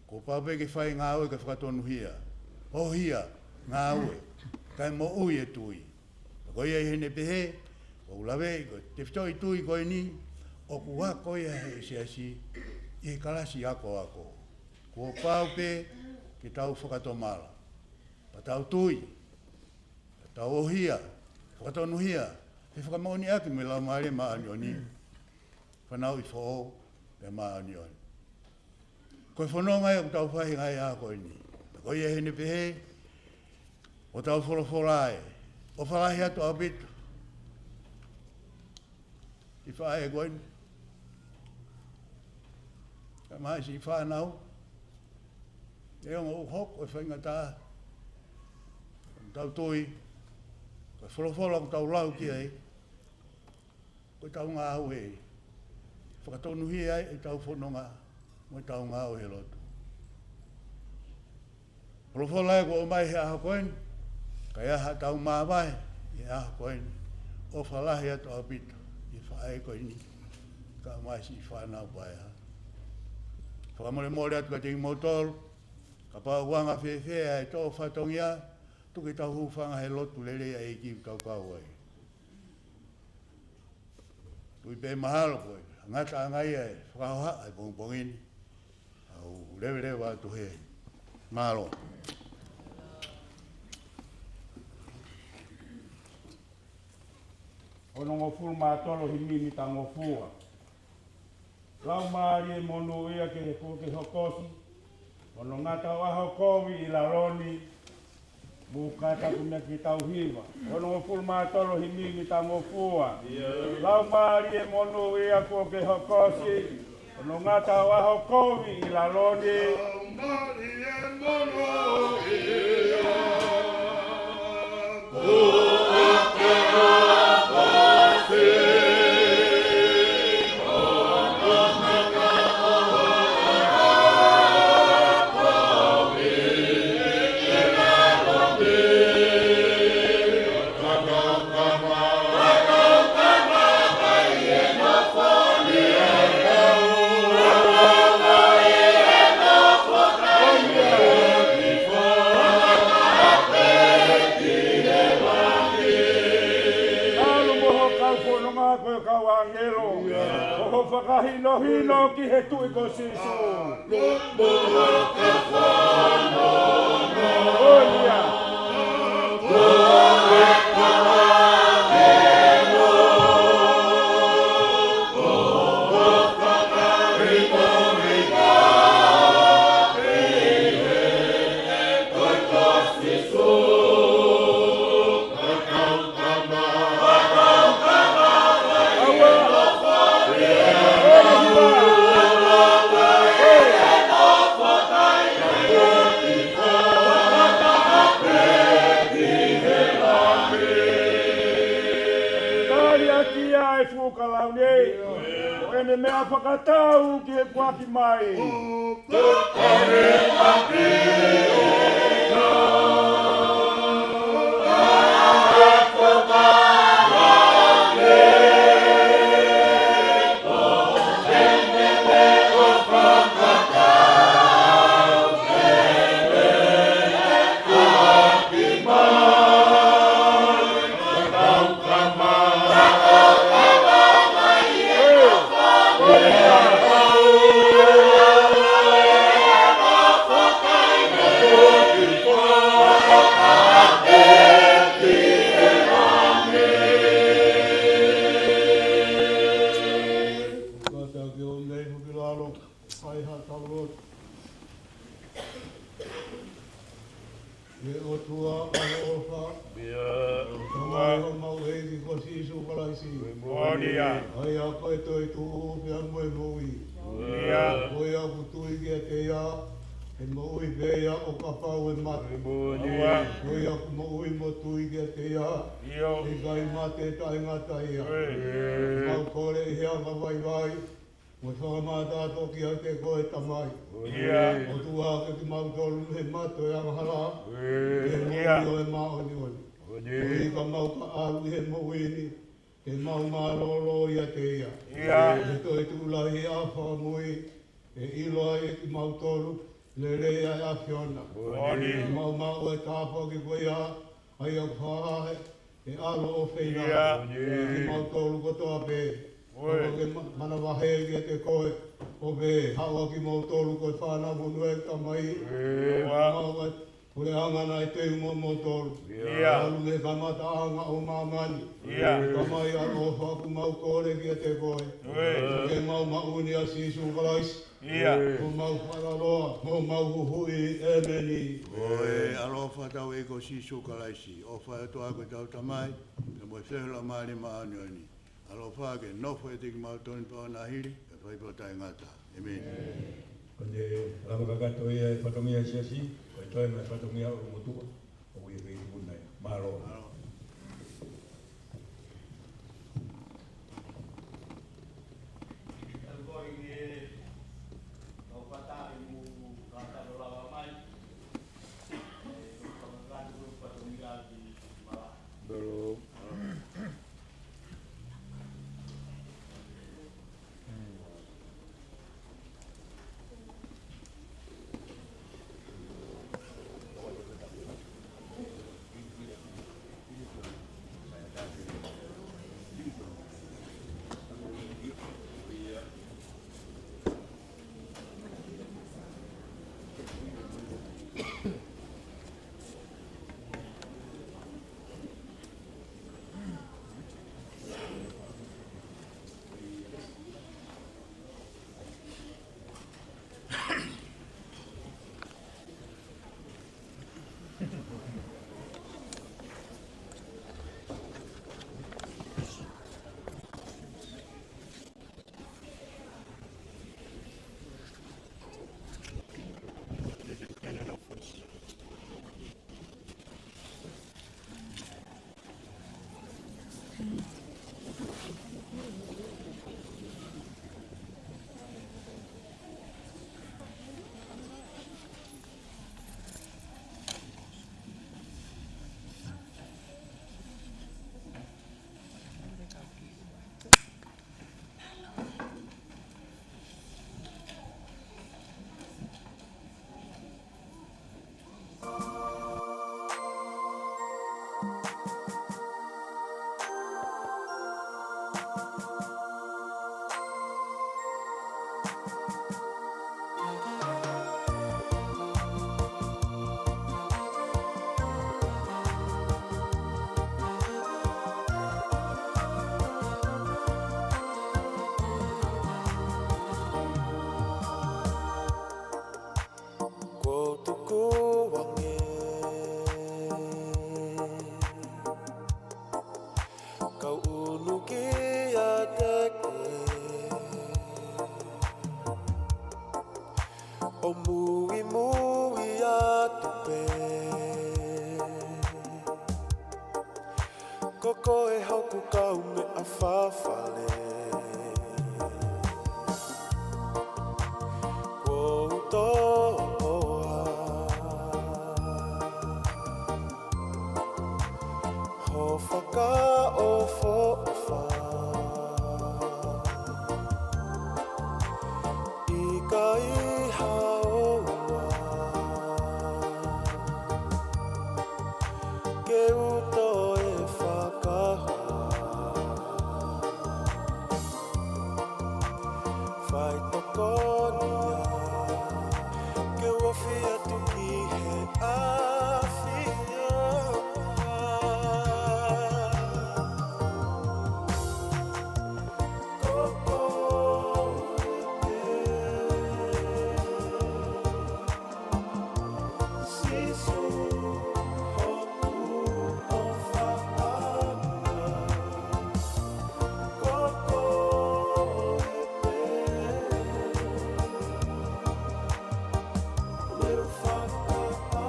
kuo pau pē ke fai ngāue ke fakatonuhia. ʻOhia, ngāue, kae moʻui e tui. Ko ia ʻi heʻene pehē, ʻoku ou laveʻi ko e tefitoʻi tui ko eni, ʻoku ako ia he siasi, ʻi he kalasi akoako. Kuo pau pē ke tau fakatomala. Pea tau tui, pea tau ʻohia, fakatonuhia, pea fakamoʻoniʻaki mo e Laumālie Māʻoniʻoni, fanauʻi foʻou pea māʻoniʻoni. Ko e fononga ia ʻoku tau fai he ngaahi ʻaho ko eni. Ko ia ʻi heʻene pehē, ʻoku tau folofola ai, ʻofa lahi atu ʻaupito ki he faʻē ko eni, kae ʻumaʻā siʻi fānau, neongo ʻoku hoko e faingataʻa, ʻoku tau tui, ko e folofola ʻoku tau lau ki ai, ko ʻetau ngāue, fakatonuhia ai ʻetau fononga, mo ʻetau ngāue he lotu. Folofola ia kuo ʻomai he ʻaho ko eni, ka ʻi ai haʻatau māvae he ʻaho ko eni, ʻofa lahi atu ʻaupito ki he faʻē ko eni, kae ʻumaʻā siʻi fānau paea. Fakamolemole atu kiate kimoutolu, kapau ʻoku anga fēfē ʻa e tō fatongia, tuku ke tau hūfanga he lotu lelei ʻa e ʻEiki ʻoku tau kau ai. Tui pē mahalo ko e ngataʻanga ia e fakahohaʻa e pongipongi ni. ʻOku ou leveleva atu he mālō. Onongofulu mā tolu, himi mitangofua. Laumālie monūʻia ki he kuo ke hokosi, hono ngata ʻo ʻaho kovi ʻi lalo ni, mo kata ku mea ki tau hiva. Onongofulu mā tolu, himi mitangofua. Laumālie monūʻia kuo ke hokosi, hono ngata ʻo ʻaho kovi ʻi lalo ni. Laumālie monūʻia. ʻAlu mo ho kau fononga ko e kau ʻāngelo, ʻo ho fakahinohino ki he Tuʻi ko Sīsū. ʻOia. Tali ʻaki ʻa e fuʻu kalauni, ʻo ʻene meʻa fakatau ki he kuaki mai. Kātaki ʻo mei hoki lalo, ʻai ha tau lotu. ʻE ʻOtua ʻaloʻofa, ʻIo. Tamai homau ʻEiki ko Sīsū Kalaisi. Moʻoni ia. ʻA ia ko e toetuʻu pea mo e moʻui. Moʻoni ia. Ko ia ʻoku tui kiate ia, ʻe moʻui pē ia ʻo kapau ʻe mate. Moʻoni ia. Ko ia ʻoku moʻui mo tui kiate ia, ʻIo. ʻe ʻikai mate taʻengata ia. ʻIo. Mau kole ʻi he anga vaivai, mo e fakamātā toki ʻiate koe Tamai. ʻIo. ʻOtua ke kimautolu mei he mato ʻo e angahala, ʻIo. ʻi he moʻui ʻo e māʻoniʻoni. ʻIo. Koeʻuhi ka mau ka ʻalu ʻi he moʻui ni, ke mau mālōlō ʻiate ia. ʻIo. ʻI he toetuʻu lahi ʻa fakamui, ʻe ʻilo ai ʻe kimautolu, lelei ʻa e ʻAfiona. ʻIo. Ke mau maʻu e tāpuaki ko ia, ʻa ia ʻoku fakahā ʻe he ʻAlo ʻofeina. ʻIo. Kiate kimautolu kotoa pē. ʻIo. Ke ma-, manavahē kiate koe, ʻo pehē, haʻu ʻa kimautolu ko e fānau fonua ʻo e Tamai. ʻIo. Mau ʻa e puleʻanga naʻe teu mo moutolu. ʻIo. ʻAlu mei he kamataʻanga ʻo māmani. ʻIo. Tamai ʻaloʻofa, ʻoku mau kole kiate koe. ʻIo. Ke mau maʻu ni ʻa Sīsū Kalaisi. ʻIo. Ko homau Fakaloloa, ko homau Huhuʻi, ʻēmeni. Ko e ʻaloʻofa ʻa hotau ʻEiki ko Sīsū Kalaisi, ʻofa ʻa e ʻOtua ko hotau Tamai, pea mo e feohi ʻa e Laumālie Māʻoniʻoni, ʻaloʻofa ke nofo ʻiate kimautolu ni pea ʻo ʻaʻana hili, ʻo fai pē ʻo taʻengata. ʻĒmeni. Ko e lava kakato ia e fatongia ʻa e Siasi, ko e toe mai fatongia ʻo e motuʻa, ʻoku ʻi he feituʻu ni. Mālō. Mālō. Kuo u tukuange kau ʻunu kiate koe, ʻo muimui atu pē. Ko koe hoku kaumeʻa fafale. Kuo u toʻoa ho faka- Kai haoa ke u toe fakahoa, faitokonia ke u ofi atu ki he ʻAfiona. Ko koe pē, Sīsū, hoku ʻofaʻanga. Ko koe pē, leo fakaʻapua.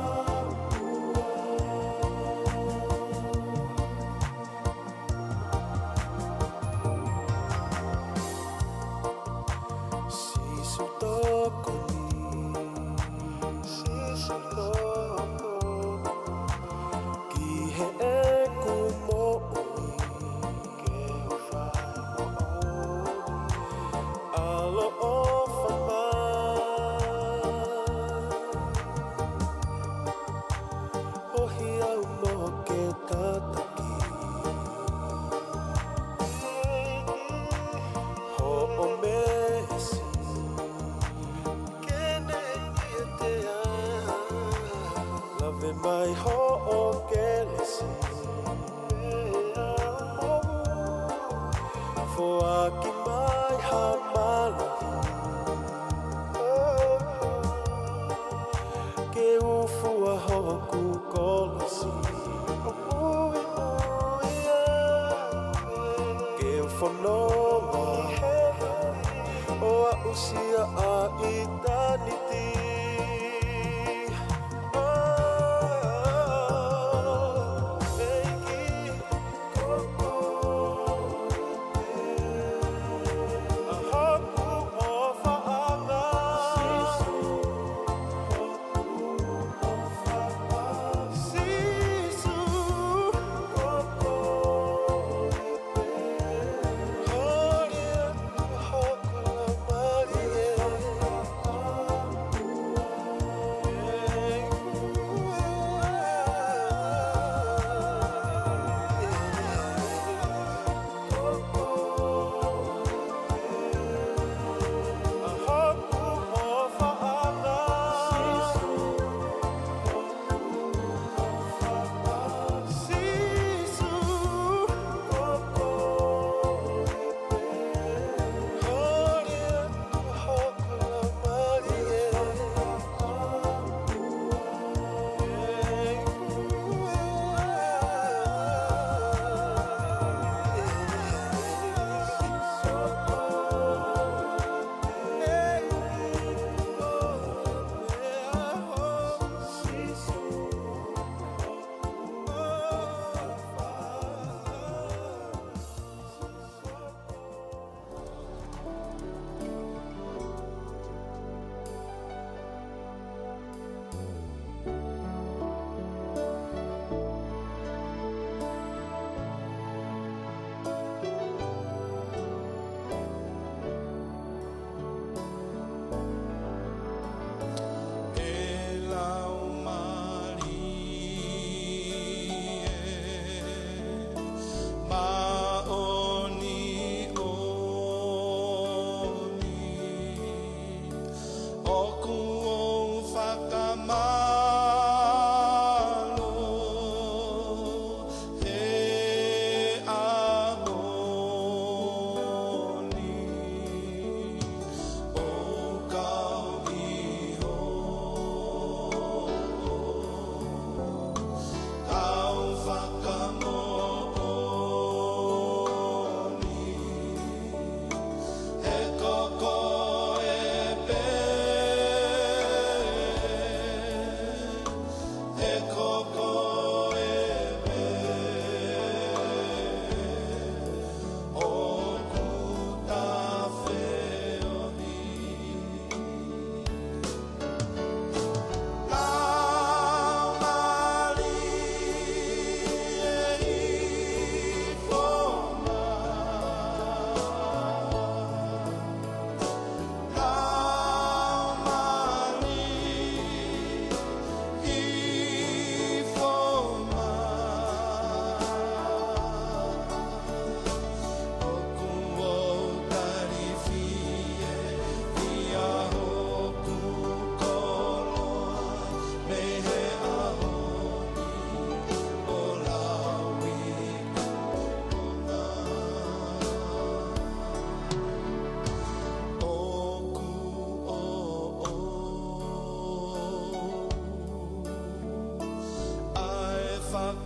Sīsū tokoni, Sīsū tokoni ki heʻeku moʻui, ke u fai moʻoni ʻaloʻofa mai. ʻOhi au mo ke tataki hoʻo meesi, ke ne ʻiate au. Lave mai hoʻo kelesi, foaki mai ha mālohi ke u fua hoku kolosi. Ke u fononga ʻo aʻusia ʻa ʻitāniti. ʻEiki, ko koe pē, ʻa hoku ʻofaʻanga. Sīsū, ko koe pē, holi atu hoku laumālie.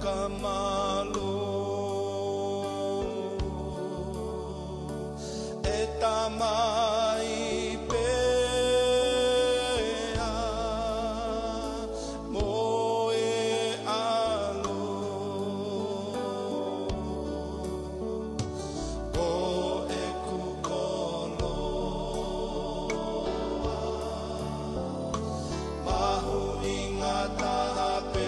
Ka mālō e Tamai pea mo e ʻAlo, ko ʻeku koloa mahuʻinga taha pē.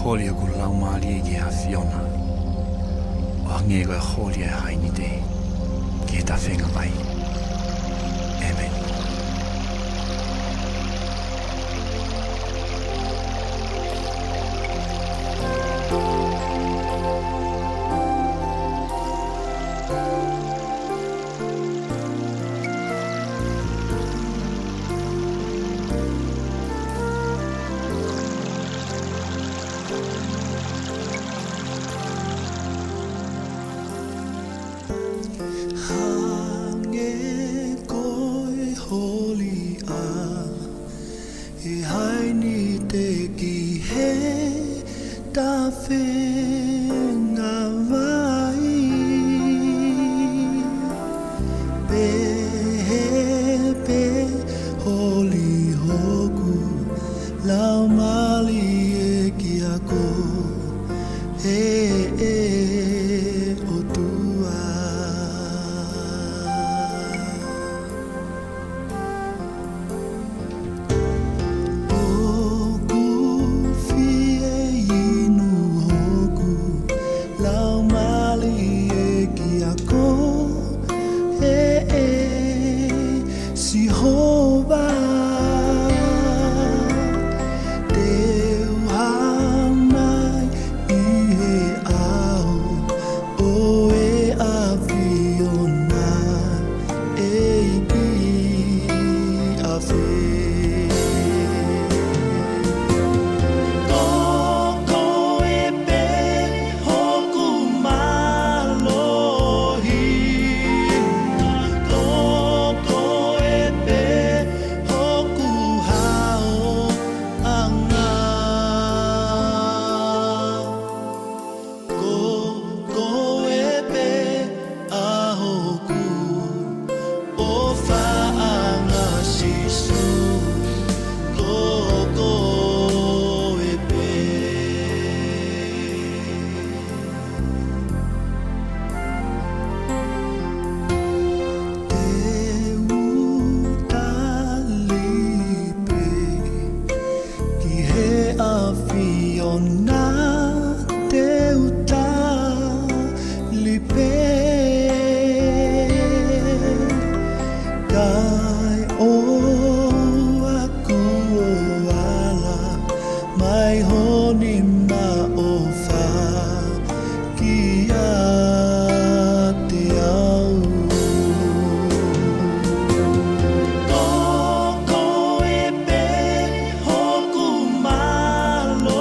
Holi hoku laumālie ki he ʻAfiona, ʻo hangē ko e holi ʻa e hainite ki he tafenga vai. ʻĒmeni. Hangē ko e holi ʻa e hainite ki he tafenga vai, pehē pē holi hoku laumālie kia koe, ʻe ʻOtua. ʻOku fie inu hoku laumālie kia koe, ʻe Sihova. Te u hangai ʻi he ʻao ʻo e ʻAfiona, ʻEiki ʻafē. Ko koe pē hoku mālohi, ko koe pē hoku haoʻanga. Ko koe pē ʻa hoku ʻofaʻanga, Sīsū, ko koe pē. Te u tali pē ki he ʻAfiona, te u tali pē, kae ʻoua kuo ala mai ho nima ʻofa kiate au. Ko koe pē hoku mālohi,